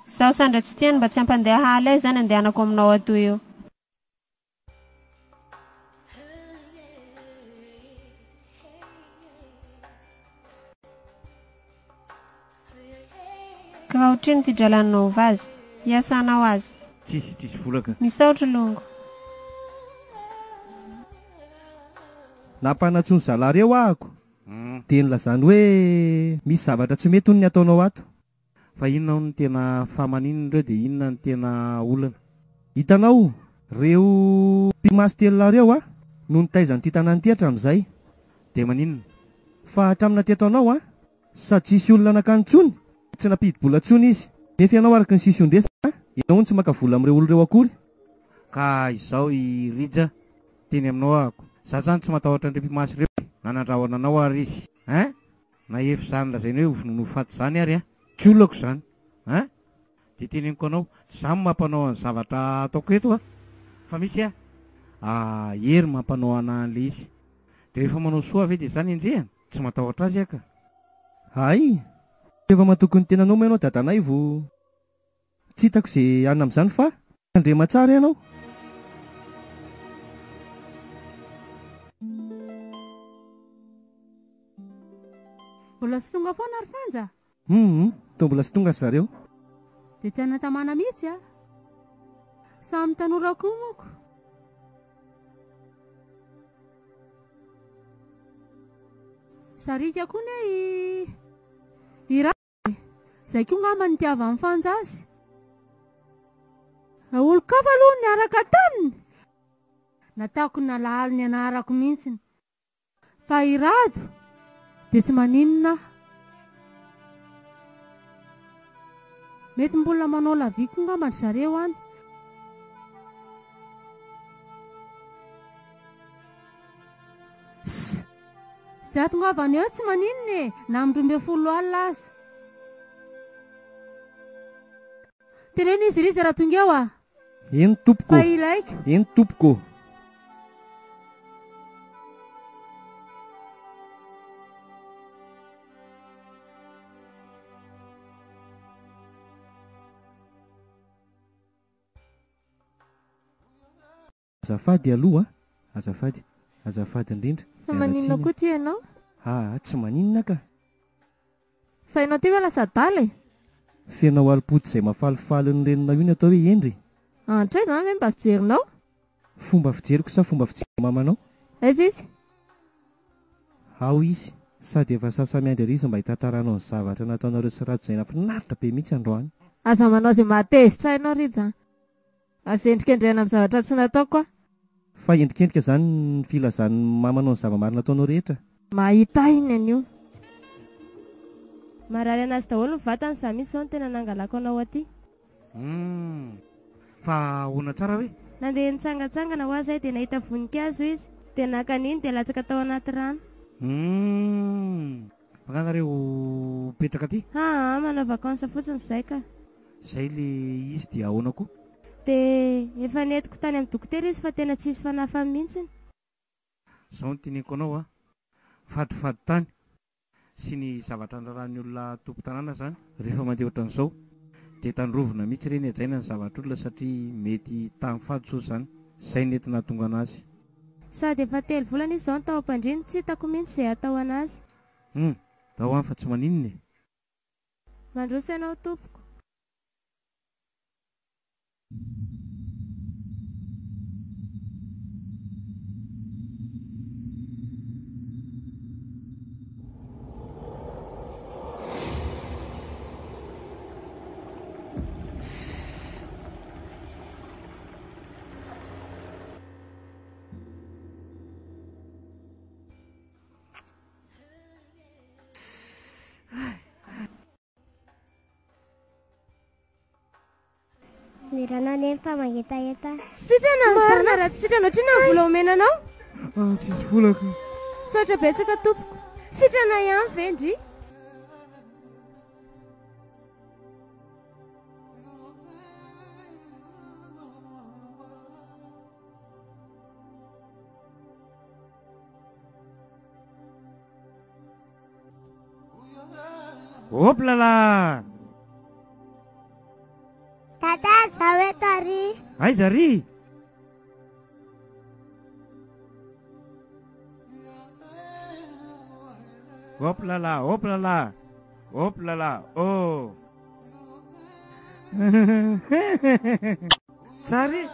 Zaho sandra tsy tiany mba tsy hampandeha haly ahy zany andehanako aminao atoy io. Ka ohatrino ty dralaninao vazy? Hiasanao azy. Tsisy, tsisy vola ka. Misaotra longo. Nampanantsoin'ny zalahy reo ahako. Dia nilazany hoe misy zavatra tsy mety hono ny ataonao ato. Fa inona hono no tena fa maninona ireo dia inona no tena olana? Hitanao, reo mpimasy telo lahy reo a, no nitaiza an'ity tanàna ity hatramin'izay. Dia maninona? Fa hatramin'ny nateto anao a, sady tsisy olona nakany intsony, tsy nampidi-bola intsony izy. Nefa ianao araka ny sision-dresaka, ianao hono tsy maka vola amin'ireo olona ireo akory. Ka izao i Rija, teny aminao ahako. Za zany tsy matahotra an'ireo mpimasy ireo e! Na nandrahona anao ary izy. Hein? Na efa izany lazainy hoe hovonoina ho faty izany ary an! Tsy olako izany. Hein? Dia teneniko anao, za no mampanao an'ny zavatra ataoko eto an! Fa misy an! Hery mampanao anah an'ilay izy. Dia rehefa manao soa ve dia izany enjehina? Tsy matahotra azy aho ka. Hay! Efa matoky ny tenanao moa ianao Dadanaivo. Tsy hitako izay hanina amin'izany fa tandrema tsara ianao. Mbola tsy tonga foana ry Fanja? Hum, toa mbola tsy tonga ry zareo. Dia tena tamana mihitsy a! Samy tanora koa moko. Sariaka koa ne i i Ra e! Zay koa ngamba nitiavan'i Fanja azy. Raha olon-kafa aloha niaraka taminy, nataoko nalahalo ny anarako mihitsiny. Fa i Rado dia tsy maninona aho. Mety mbola manao la vie koa ngamba ry zareo any. Ss! Izay hahatongavana eo tsy maninona e, na amin'ny 12 alina aza. Teneno izy Rija raha tonga eo a! Eny tompoko Fa ilaiko. Eny tompoko. Azafady aloha a! Azafady. Azafady indrindra. Fa Miala maninona tsiny koa ity ianao? Aa, tsy maninona ka. Fa ianao ity ve lasa adala e? F'enao alim-pody izay mafalifaly ny reninao io ny atao hoe hendry e? Antra izany ve mba fijerinao? Fomba fijeriko sa fomba fijery mamanao? Aiza izy? Ao izy. Sady efa sasa-miandry ery izy mba hitantaranao ny zavatra nataonareo sy Rajo izay nahafinaritra be mihitsy androany. Aza manao izay mahatezitra ahy ianao Rija a! Aza endrikendrehana amin'ny zavatra tsy nataoko aho. Fa endrikendrika izany ny filazan'ny mamanao ny zava-marina ataonao rehetra? Mahita ahy iny anio. Marary anazy daholo ny vatany za mihitsy zao no tena nangalako anao aty. Humm. Fa ahoana tsara hoe? Nandeha nitsangatsangana hoa zay dia nahita voninkazo izy dia naka an'iny dia latsaka tao anaty rano. Humm. Fa nga nareo mipetraka aty? Aa manao vacances fotsiny zay ka. Zay le izy dia ahoana koa? Dia efa nentiko tany amin'ny dokotera izy fa tena tsisy fanafany mihitsiny. Zao no teneniko anao a, fadifady tany sy ny zavatra andraran'ny olona tompon-tanàna zany rehefa mandeha ohatran'izao dia tandrovina mihitsy ireny hajaina ny zavatr'olona satria mety tany fady sao zany, zay nety nahatonga anazy. Sady efa telo volana izy izao no tao am-pandriana, tsy hitako mihitsy izay hatao anazy. Hum, dao any fa tsy maninona e. Mandroso ianao tompoko. Ny rano anefa mangetaheta. Sitrana ny Marina raha tsy sitrana otrina ny vola omena anao? Ah, tsisy vola ka. Misaotra betsaka tompoko. Sitrana ihany ve ndry? Hop là là! Dada, zaho eto ary. Aiza ary? Hop là là, hop là là, hop là là, oh! Tsara e!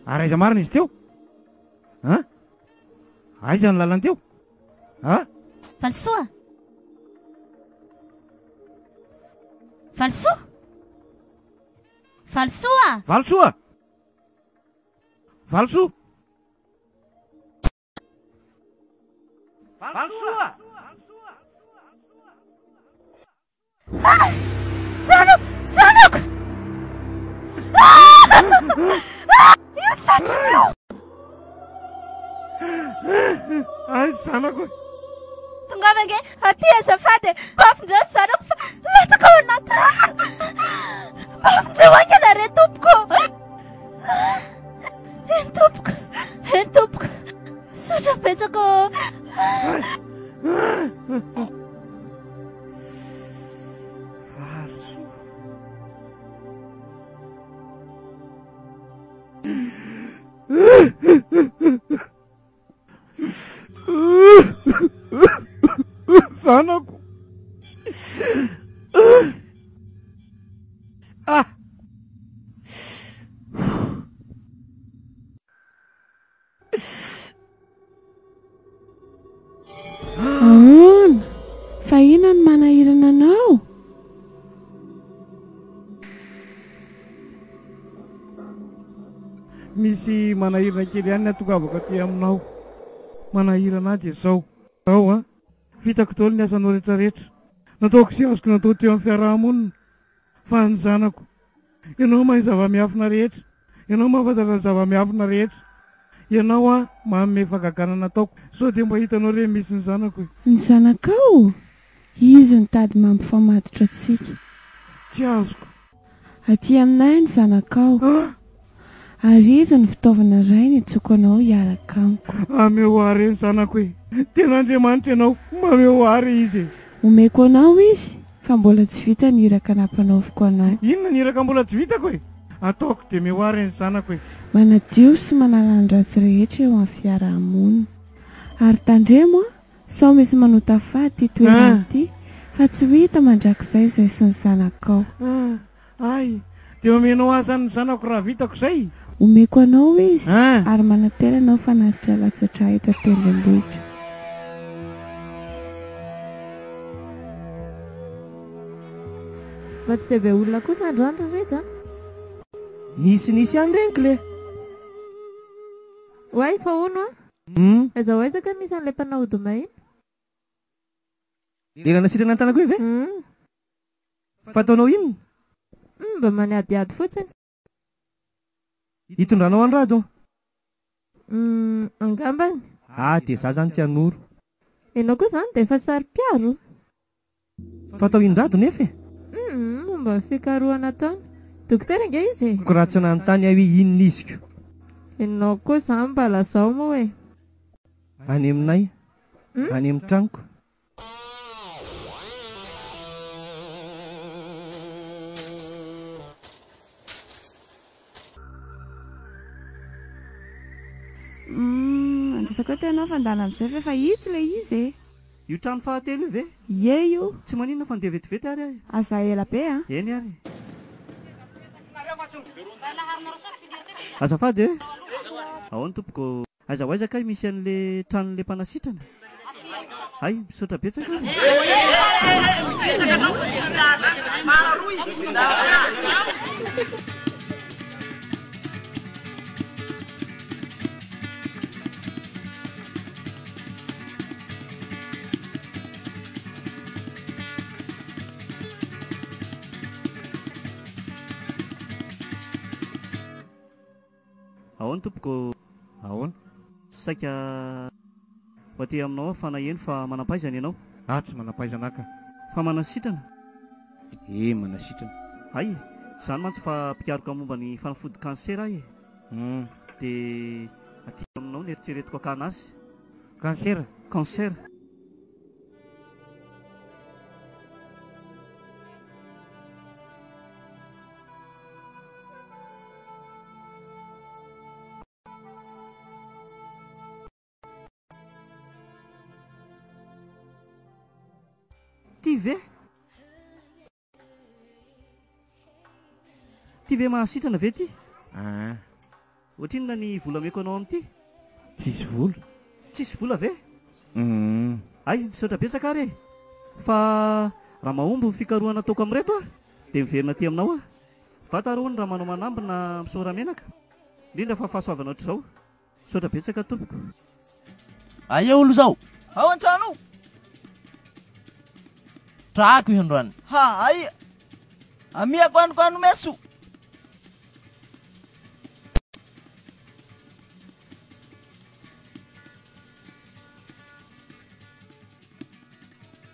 Ary aiza marina izy teo? An? Aiza ny lalana teo? An? Valisoa! Valisoa! Valisoa! Valisoa! Valisoa! Valisoa! Ah! Zanako! Zanako! Ah! Ah! Io satriny io! Ay, zanako! Tongava ange aty azafady e! Mba vonjeo ny zanako fa latsaka ao anaty rano! Mba vonjeo haingana re tompoko! Eny tompoko, eny tompoko. Misaotra betsaka ô. Valisoa. Zanako. Ah. Ahoana? Fa inona no manahirana anao? Misy manahirana kely ihany ny hatongavako aty aminao. Manahirana ahy dia izao. Ao an! Vitako daholo ny asanao rehetra rehetra. Nataoko sy azoko natao teo amin'ny fiaraha-monina. Fa ny zanako. Ianao mahay ny zava-miafina rehetra. Ianao mahafantatra ny zava-miafina rehetra. Ianao an, manome fahagagana nataoko. Sao dia mba hitanao re misy ny zanako e. Ny zanakao? Izy no tady mampifamatotra antsika. Tsy azoko. Aty aminay ny zanakao. Ary izy no fitaovana iray nitsoko anao hiaraka amiko. Ameo ahy re ny zanako e! Tena Andriamanitra ianao, mameo ahy re izy e! Omeko anao izy, fa mbola tsy vita ny iraka nampanaoviko anao. Inona ny iraka mbola tsy vitako e? Ataoko dia omeo ahy re ny zanako e! Manadio sy manala ny ratsy rehetra eo amin'ny fiaraha-monina. Ary tandremo an! Sao misy manota fady ity toerana ity fa tsy ho hita mandrakizay izay sy ny zanakao. Ah! Ay! Dia omenao ahy izany ny zanako raha vitako izay? Omeko anao izy ary manantena anao fanatitra latsa-drà eto an-tendrombohitra. Mba tsy dia be olona kosa androany ry Rija an! Nisinisy ihany reny kle! Oay, fa hono an! Hum. Aiza ho aiza kay misy an'ilay mpanao ody may iny? Le nanasitrana ny tanako iny ve? Hum. Fa ataonao inona? Hum, mba manadihady fotsiny. Hitondranao an'i Rado? Hum, angambany. Ah, dia za zany tsy hanoro. Ianao koa izany dia efa saro-piaro? Fa atao in-dRado nefa e! Humm, momba ny fikarohana ataony. Dokotera ange izy e! Ko raha tsy nanontany aho hoe inona izy ko. Ianao koa izany mba lazao moa e! Any aminay. Any amin'ny tranoko. Humm, andrasako eto ianao fa ndana amin'izay fa efa itsy ilay izy e! Io trano fahatelo io ve? Ie io. Tsy maninona fa ndeha vetivety ary aho e. Aza ela be an. Eny ary. Azafady e. Ahoana tompoko? Aiza ho aiza kay misy an'le tranon'le mpanasitrana? Hay, misaotra betsaka ary. Ahoana tompoko? Ahoana? Saika ho aty aminao aho fa naheno fa manam-pahaizana ianao. Ah tsy manam-pahaizana aho ka. Fa manasitrana? Eh manasitrana. Hay, izany mantsy fa mpikaroka momba ny fanafody cancer aho e. Hum. Dia aty aminao no eritreretiko hakana azy. Cancer? Cancer. Ty ve? Ty ve mahasitrana ve ty? Aa. Ohatrinona ny vola omeko anao amin'ity? Tsisy vola. Tsisy vola ve? Humm. Hay, misaotra betsaka ary e! Fa raha mahomby ny fikarohana ataoko amin'ireto aho dia miverina aty aminao aho. Vata ary hono raha manao manamby na misaora menaka, indrindra fa fahasoavana ohatr'izao. Misaotra betsaka tompoko. Aia olo zao? Ao an-trano ao. Trako io androany. Ha, aia. Amiako any ko meso.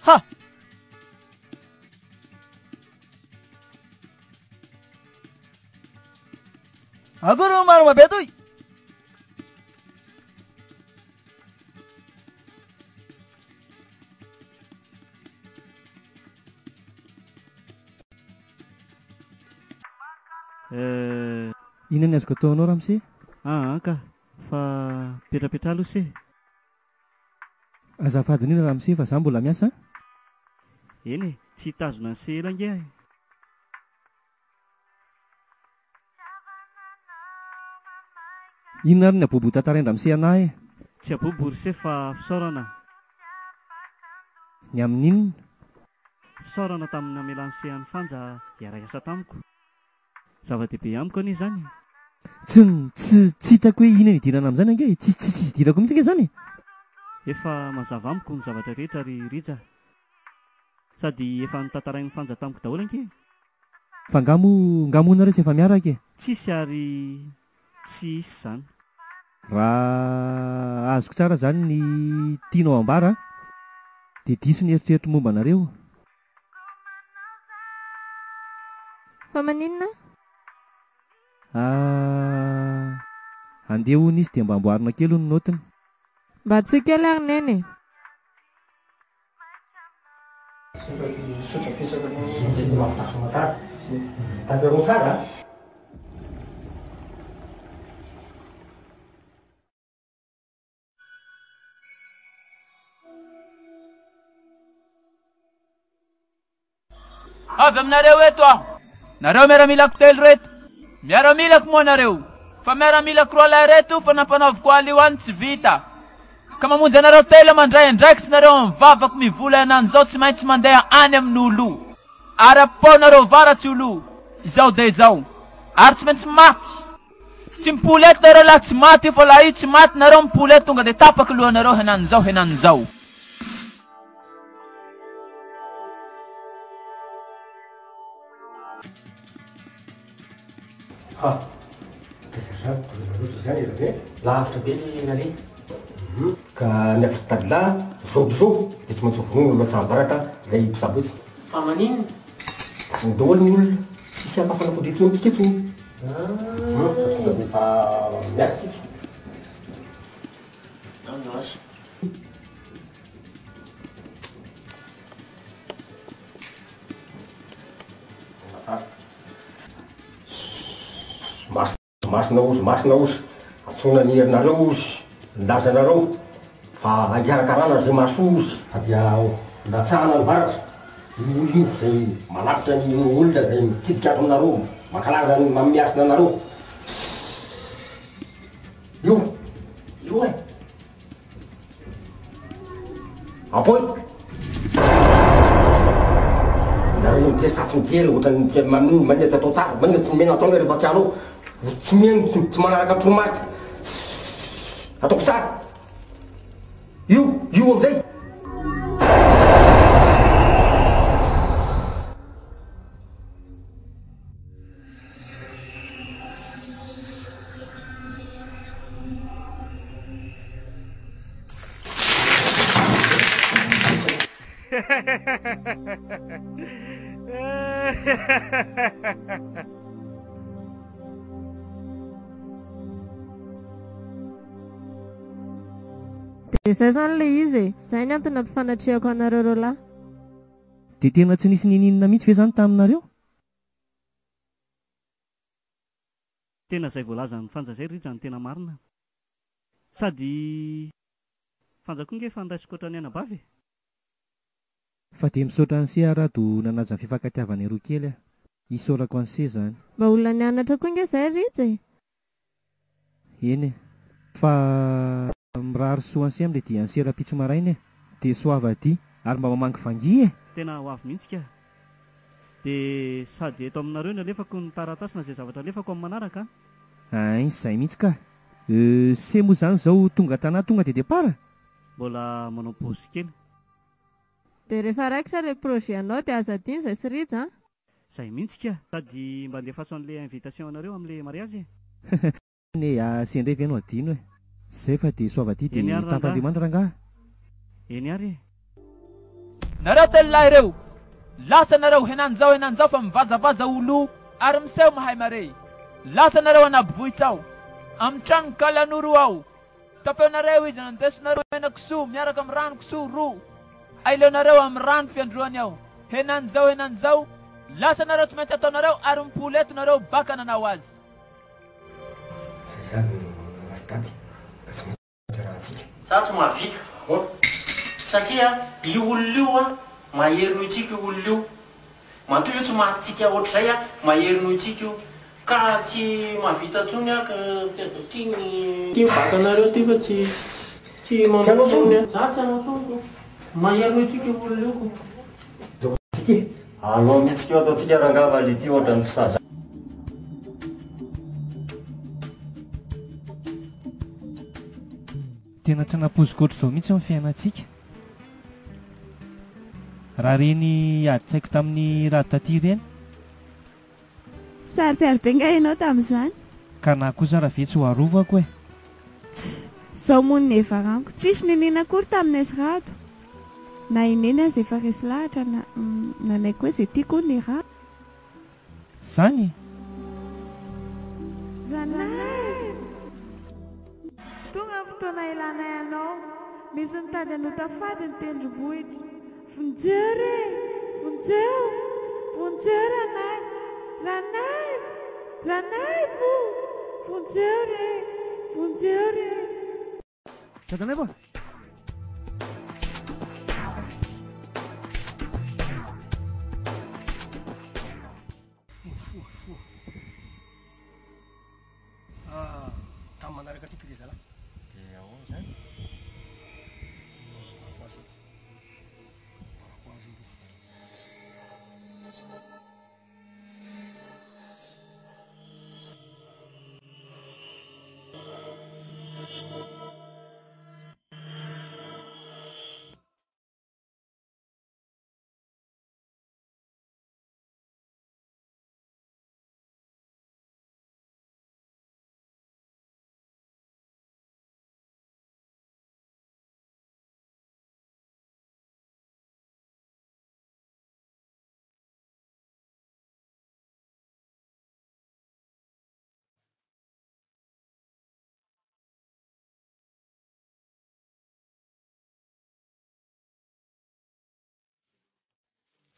Ha! Akory no marina be toy. Eh. Inona ny azoko atao anao ramose? Aa ka, fa mipetrapetraha aloha se. Azafady indrindra ramose fa za mbola miasa a. Eny e, tsy hitazona an'i se ela ange aho e. Inona ary ny abobo tantarain-dramose anah e? Tsy abobo ry se fa fisaorana. Ny amin'inona? Fisaorana tamin'ny namelan'i se an'i Fanja hiara-hiasa tamiko. Zava-dehibe amiko anie izany e. Tsy, tsy, tsy hitako hoe inona ny idirana amin'izany ange e! Tsy, tsy, tsisy idirako mihitsy ange izany e! Efa mazava amiko ny zavatra rehetra ry Rija a! Sady efa notantarain'i Fanja tamiko daholo ange e! Fa nga moa, nga moa nareo tsy efa miaraka e? Tsisy ary tsy hisy izany. Raha azoko tsara izany ny tianao ambara dia diso ny eritreritro momba anareo. Fa maninona? Ah, andeha hono izy dia mba amboarina kely hono ny naotiny. Mba antsoy kely ary Neny e! Misaotra betsaka anao. Izay no mahavita soamantsara. Tandremo tsara a. Avy aminareo eto aho, nareo miaramilako telo reto. Miaramilako moa nareo, fa miaramilako roalahy reto fa nampanaoviko aly io any tsy vita. Ka mamonjy anareo telo mandray andraikitsy nareo amin'ny vavako mivola henany zao tsy maintsy mandeha any amin'olo. Ary apoponareo varatsy olo, izao dia izao. Ary tsy maintsy maty. Tsy mipoly eto nareo lahy tsy maty io fa lahy io tsy maty nareo mipoly eto tonga de tapaky lohanareo henany zao henany zao. Ha! Aiza ry zany dona loatra izany e Rabe? Lavitra be le naleha. Hum. Ka ny afo tadilahy zao dia zao dia tsy maintsy ho vonoina eo Antsahavaratra ilay mpitsabo etsy. Fa maninona? Azony daholo ny olona, tsisy haka fanafody intsony tsika etsy. Hum, fa tonga dia efa miasa tsika. Miasa. Masina ozy, masina ozy, antsoina ny herinareo ozy, ny lazanareo, fa hikarakarana izay mahasoa ozy, fa dia latsahana ny varatra, io ozy io izay manafitra ny olona izay mitsidika ato aminareo, mankalaza ny manome hasina anareo. Io, io e! Apoy! Nareo mijery sa tsy mijery ohatran'ny tsy maninona maninona tsy atao tsara maninona tsy nomena ataonao rehefa tsy anao tsy mino tsy tsy manaraka toromarika ataoko tsara io io amizay Dia izay izany ilay izy e! Izay ny antony nampifanatrehako anareo roalahy. Dia tena tsy nisy niniana mihitsy ve izany taminareo? Tena zay voalazan'i Fanja zay Rija no tena marina. Sady Fanja koa nge efa niraisiko ohatran'ny anabavy e. Fa dia misaotra an'se aho Rado nanaja ny fifankatiavanay roa kely ah. Isaorako an'se zany. Mba olona nianatra koa nge zay Rija e. Eny e. Fa mirary soa an'se amin'ilay dia an'se rahampitso maraina e. Dia soava adia. Ary mba mamangivangia e. Tena ho avy mihitsy ka. Dia sady eto aminareo no alefako ny taratasy na izay zavatra alefako amin'ny manaraka an. Hein, izay mihitsy ka. Euh, se moa izany izao tonga Tana tonga dia départ? Mbola manao pause kely. Dia rehefa raikitra ilay projet anao dia aza adino izay sy Rija an. Zay mihitsy ka. Sady mba andefaso an'le invitation anareo amle mariazy e. Ne a se ndray ve no adino e. Zay fa dia soava aty Eny dia ary rangaha. tafandriamandry rangaha. Eny ary e. Nareo telo lahy reo, lasa nareo henanizao henanizao fa mivazavaza olo ary miseho mahay mare. Lasa nareo anabovohitra ao, amin'ny trano kalanoro ao. Tafeonareo izy nandesinareo hena kisoa miaraka amin'ny rano kisoa roa. Aileonareo amin'ny rano fiandroany ao. Henanizao henanizao, lasa nareo tsy maintsy ataonareo ary mipoly eto nareo baka nanao azy. Zay zany ry daty ka tsy maintsy iarahantsika. Za tsy mahavita ahoana satria io olona io an mahery noho itsika io olona io matoa io tsy maty tsika ohatr'izay an mahery noho itsika io ka tsy mahavita tsony aho ka ty ny ty vatanareo ty fa tsy tsy manao tsony an za tsy hanao tsony ko mahery noho itsika io olona io ko. Tsika e! Alao mihitsy ko ataontsika rangaha fa le ty ohatran'ny tsy sahaza. Tena tsy nampoiziko ohatr'izao mihitsy ny fiainantsika. Raha ireny adin-tsaiko tamin'ny rado taty ireny. Saro-piaro be nga ianao tamin'izany? Ka na kosa ara ve tsy ho arovako e? Tss! Zao moa ny nevaranko. Tsisy niniana akory taminay sy rado. Na i neny aza efa resy lahatra na nanaiky hoe zay tiako hono i rado. Zany e? Ranaivo! Tonga ny fotoana ilanay anao. Misy mitady hanota fady ny tendrombohitra. Vonjeo re! Vonjeo! Vonjeo Ranaivo! Ranaivo! Ranaivo! Vonjeo re! Vonjeo re! Dadanaivo a! Fo fo fo. Ah, tamin'ny manaraka aty kle zalahy. Dia ahoana izany? Ho azy aloha. Ho azy aloha.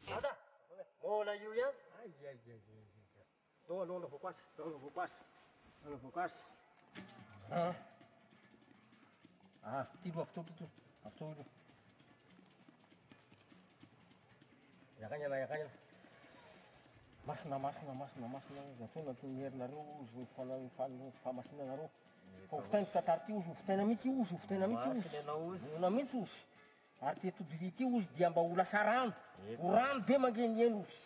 Dada, mbola io ihany? Ay, ay, ay, ay, ay. Ndao aloha anaovako azy, ndao anaovako azy, anaovako azy. Ah, ah, ty aloha avy teo, ty, avy teo aloha. Iakagnana, iakagnana. Masina, masina, masina, masina, zatoana toy ny herinareo, ozy ny fana- ny fahamasinanareo. Fa ho vitaina ty tantara ty, ozy ho vitaina mihitsy, ozy ho vitaina mihitsy, ozy. Masina ianao, ozy. Vonona mihitsy, ozy. Ary ty atody ity ozy dia mba ho lasa rano, ho rano be mangeniheny ozy.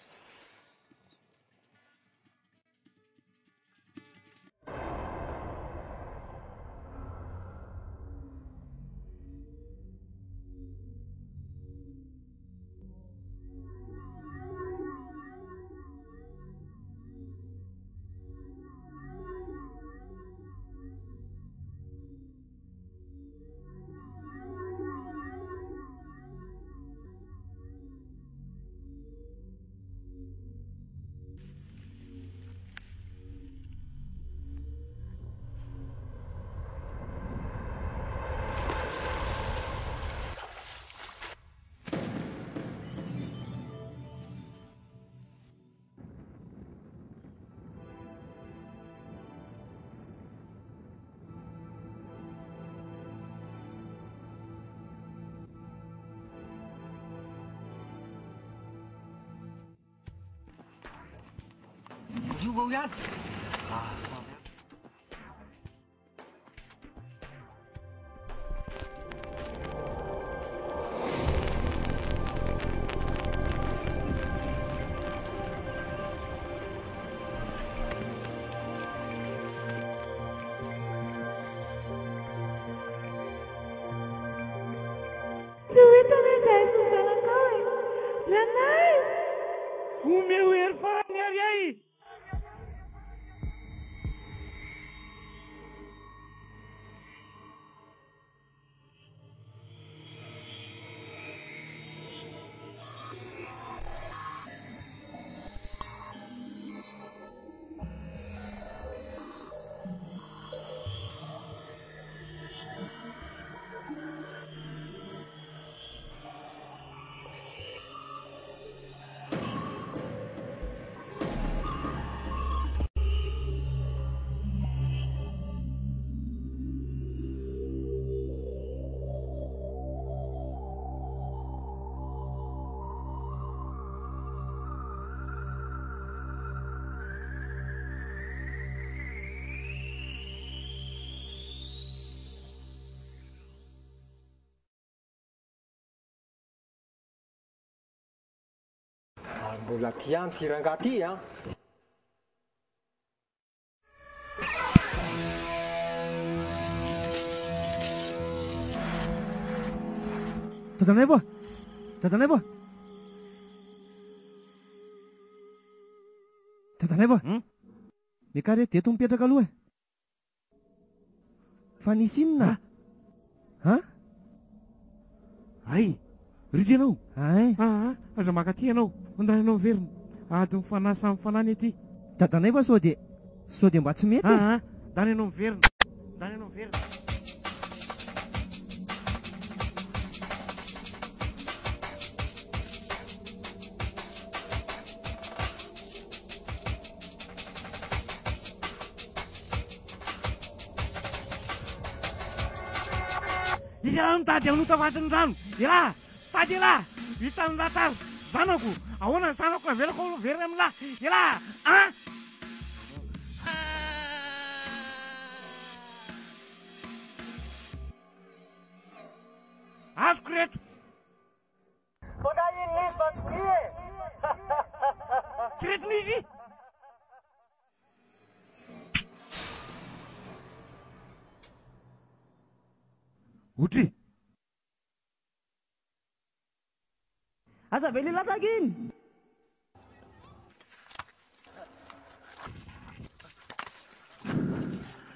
Io ao ihany. Tsy ho hitanay izahay sy ny zanakao e! Ranaivo! Omeo hery farany ary ahy! Ary mbola aty ihany ity rangahy ity an! Dadanaivo a! Dadanaivo a! Dadanaivo a! Miakara eto dia eto mipetraka aloha e! Fa nisy inona? Ha? Hay! Rija ianao! Hay! Aa! Aza maka aty ianao! Mandany ianao miverina! Adin'ny fanahy samy fanahy ny aty! Dadanaivo a sao dia sao dia mba tsy mety e! Aa! Ndany ianao miverina! Ndany ianao miverina! Izy ialahy no mitady hanota fatin'ny rano. Elah! Tady elah! Hitan'ny lahy tsara. Zanako! Ahoana ny zanako navelako ho very amin'ny lahy? Elah! An! Azoko ireto! Fa nga inona izy fa tsy tia e! Tsy retina izy! Otry! Aza avela hilatsaka iny!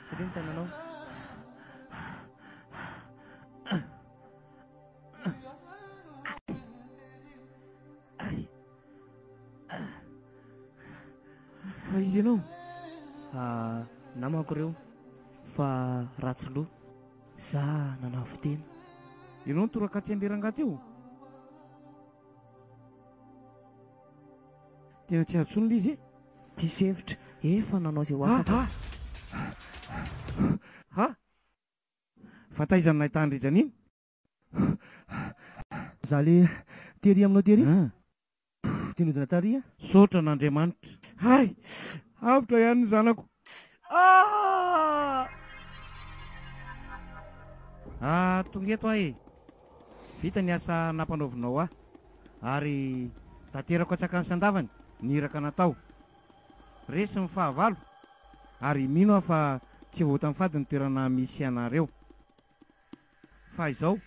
Tadidio ny tananao. Fa iza ianao? Ah, namako ireo fa ratsy loha. Za nanavo-tena. Ianao nitoraka tsiamberanga teo? Tena tsy azo intsony ilay izy e! Diso hevitra, efa nanao izay ho afaka. Ha! Fa taiza no nahitany Rija an'iny? Za le tery aminao tery. Dia nodina tary a. Misaotra an'Andriamanitra. Hay! Avotra ihany ny zanako. Ah! Ah, tonga eto aho e. Vita ny asa nampanaovinao ahy. Ary tanterako an-tsakany sy an-davany ny iraka natao. Resy ny fahavalo, ary mino aho fa tsy voatan'ny fady ny toerana misy anareo. Fa izao,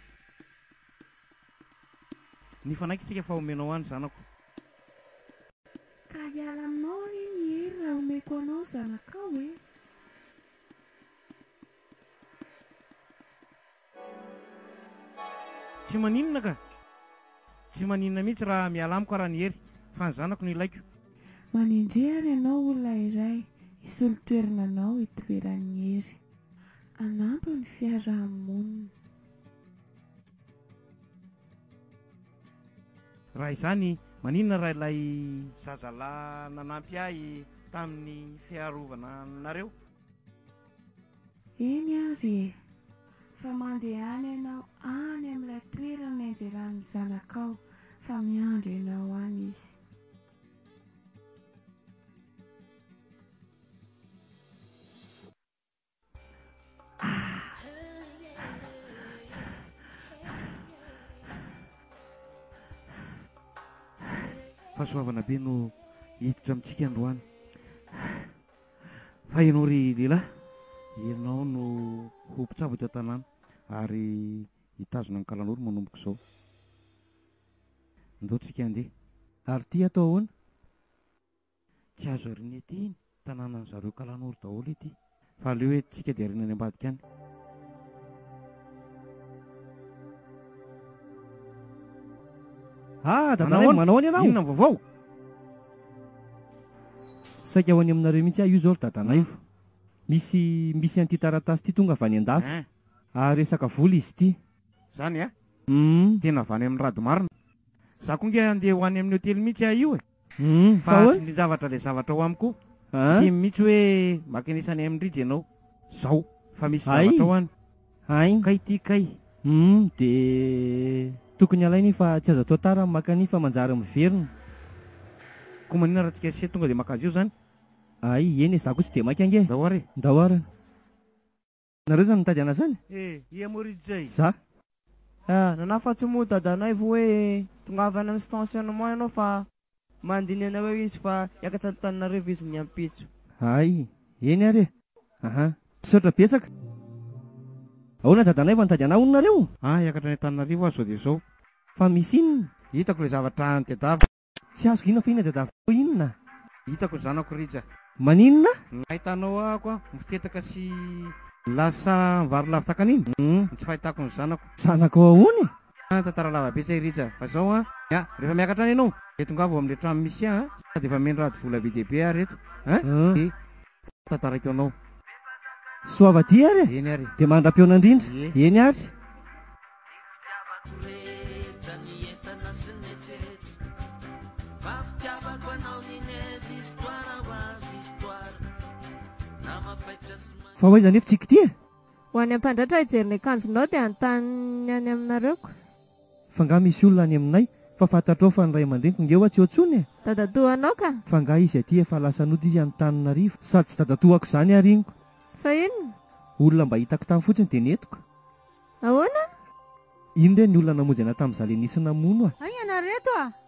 nifanaiky isika fa homenao ahy ny zanako. Ka hiala aminao anie ny hery raha omeko anao zanakao e! Tsy maninona ka! Tsy maninona mihitsy raha miala amiko ara ny hery, fa ny zanako no ilaiko. Manendre ary ianao olona iray hisolo toerana anao hitoeran'ny hery. Hanampy ny fiaraha-monina. Raha izany, maninona raha ilay zazalahy nanampy ahy tamin'ny fiarovana anareo? Eny ary e! Fa mandehana ianao any amin'ilay toerana nianjeran'ny zanakao fa miandry anao any izy. Fahasoavana be no hiditra amintsika androany. Fa ianao ry lehilahy, ianao no ho mpitsabo eto an-tanàna ary hitazona ny kalanoro manomboka izao. Ndao tsika handeha. Ary ity atao ahoana? Tsy azo ariana ety iny, tanànan'ny zareo kalanoro daholo ity. Fa aleo hoe tsika dia ariana any ambadika any. Ah, Dadanay, manao ahoana ianao? Inona ny vaovao? Saika ho any aminareo mihitsy aho io izao ry Dadanaivo. Misy misy an'ity taratasy ity tonga avy any an-dafy. Ary resaka vola izy ity. Zany a? Tena avy any amin'ny rado marina. Za koa nge andeha ho any amin'ny hotely mihitsy aho io e. Fa tsindrin-javatra ilay zavatra ao amiko. Ity mihitsy hoe makanisa any amin'ny Rija ianao zao fa misy zavatra ao any. Kay ity kay. Humm de tokony alaina iny fa tsy azo atao tara ny maka an'iny fa manjary miverina. Ko maninona raha tsika se tonga de maka azy io zany? Ay, eny e, za koa tsy de maika ange. Ndao ary e. Ndao ary. Nareo zany mitady ana zany? Eh, ia moa ry Jay? Za. Ah, nanafatsy moa dadanaivo hoe tongava any amin'ny stationnement ianao fa mandiny anareo izy fa hiakatra Antananarivo izy ny ampitso. Hay, eny ary e. Aha. Misaotra betsaka. Ahoana dadanaivo nitady anah hono nareo? Ah, hiakatra any Antananarivo aho zao dia zao. Fa misy inona? Hitako ilay zavatra notadiaviko. Tsy azoko inona fa inona tadiavinao inona? Hitako ny zanako Rija. Maninona? Nahitanao ahako aho mifotetaka sy lasa mivarilavo takan'iny ny tsy fahitako ny zanako. Zanakao ahoana e? An, tantara lava be zay Rija fa zao an, ya, rehefa miakatra any ianao dia tongava ao amin'ilay trano misy ahy an, sady efa mendrady vola be dia be aho reto an, dia tantaraiko anao. Soava dia ary e! Eny ary e. Dia mandra-pihaona indrindra. Ie. Eny ary. Fa ho aiza anefa tsika ity e? Ho any Ampandratra hijery ny akanjonao dia hanontany ny any aminareo ko. Fa nga misy olona any aminay fa fantatrao fa ny ray aman-dreniko nge hoa tsy eo tsony e? Dadatoanao ka! Fa nga izy aty efa lasa nody izy Antananarivo sady tsy dadatoako izany ary inko. Fa inona? Olona mba hitako tany fotsiny dia nentiko. Ahoana? Iny re ny olona namonjy anah tamin'izaho le nisy namono ah. Hay ianareo reto ah!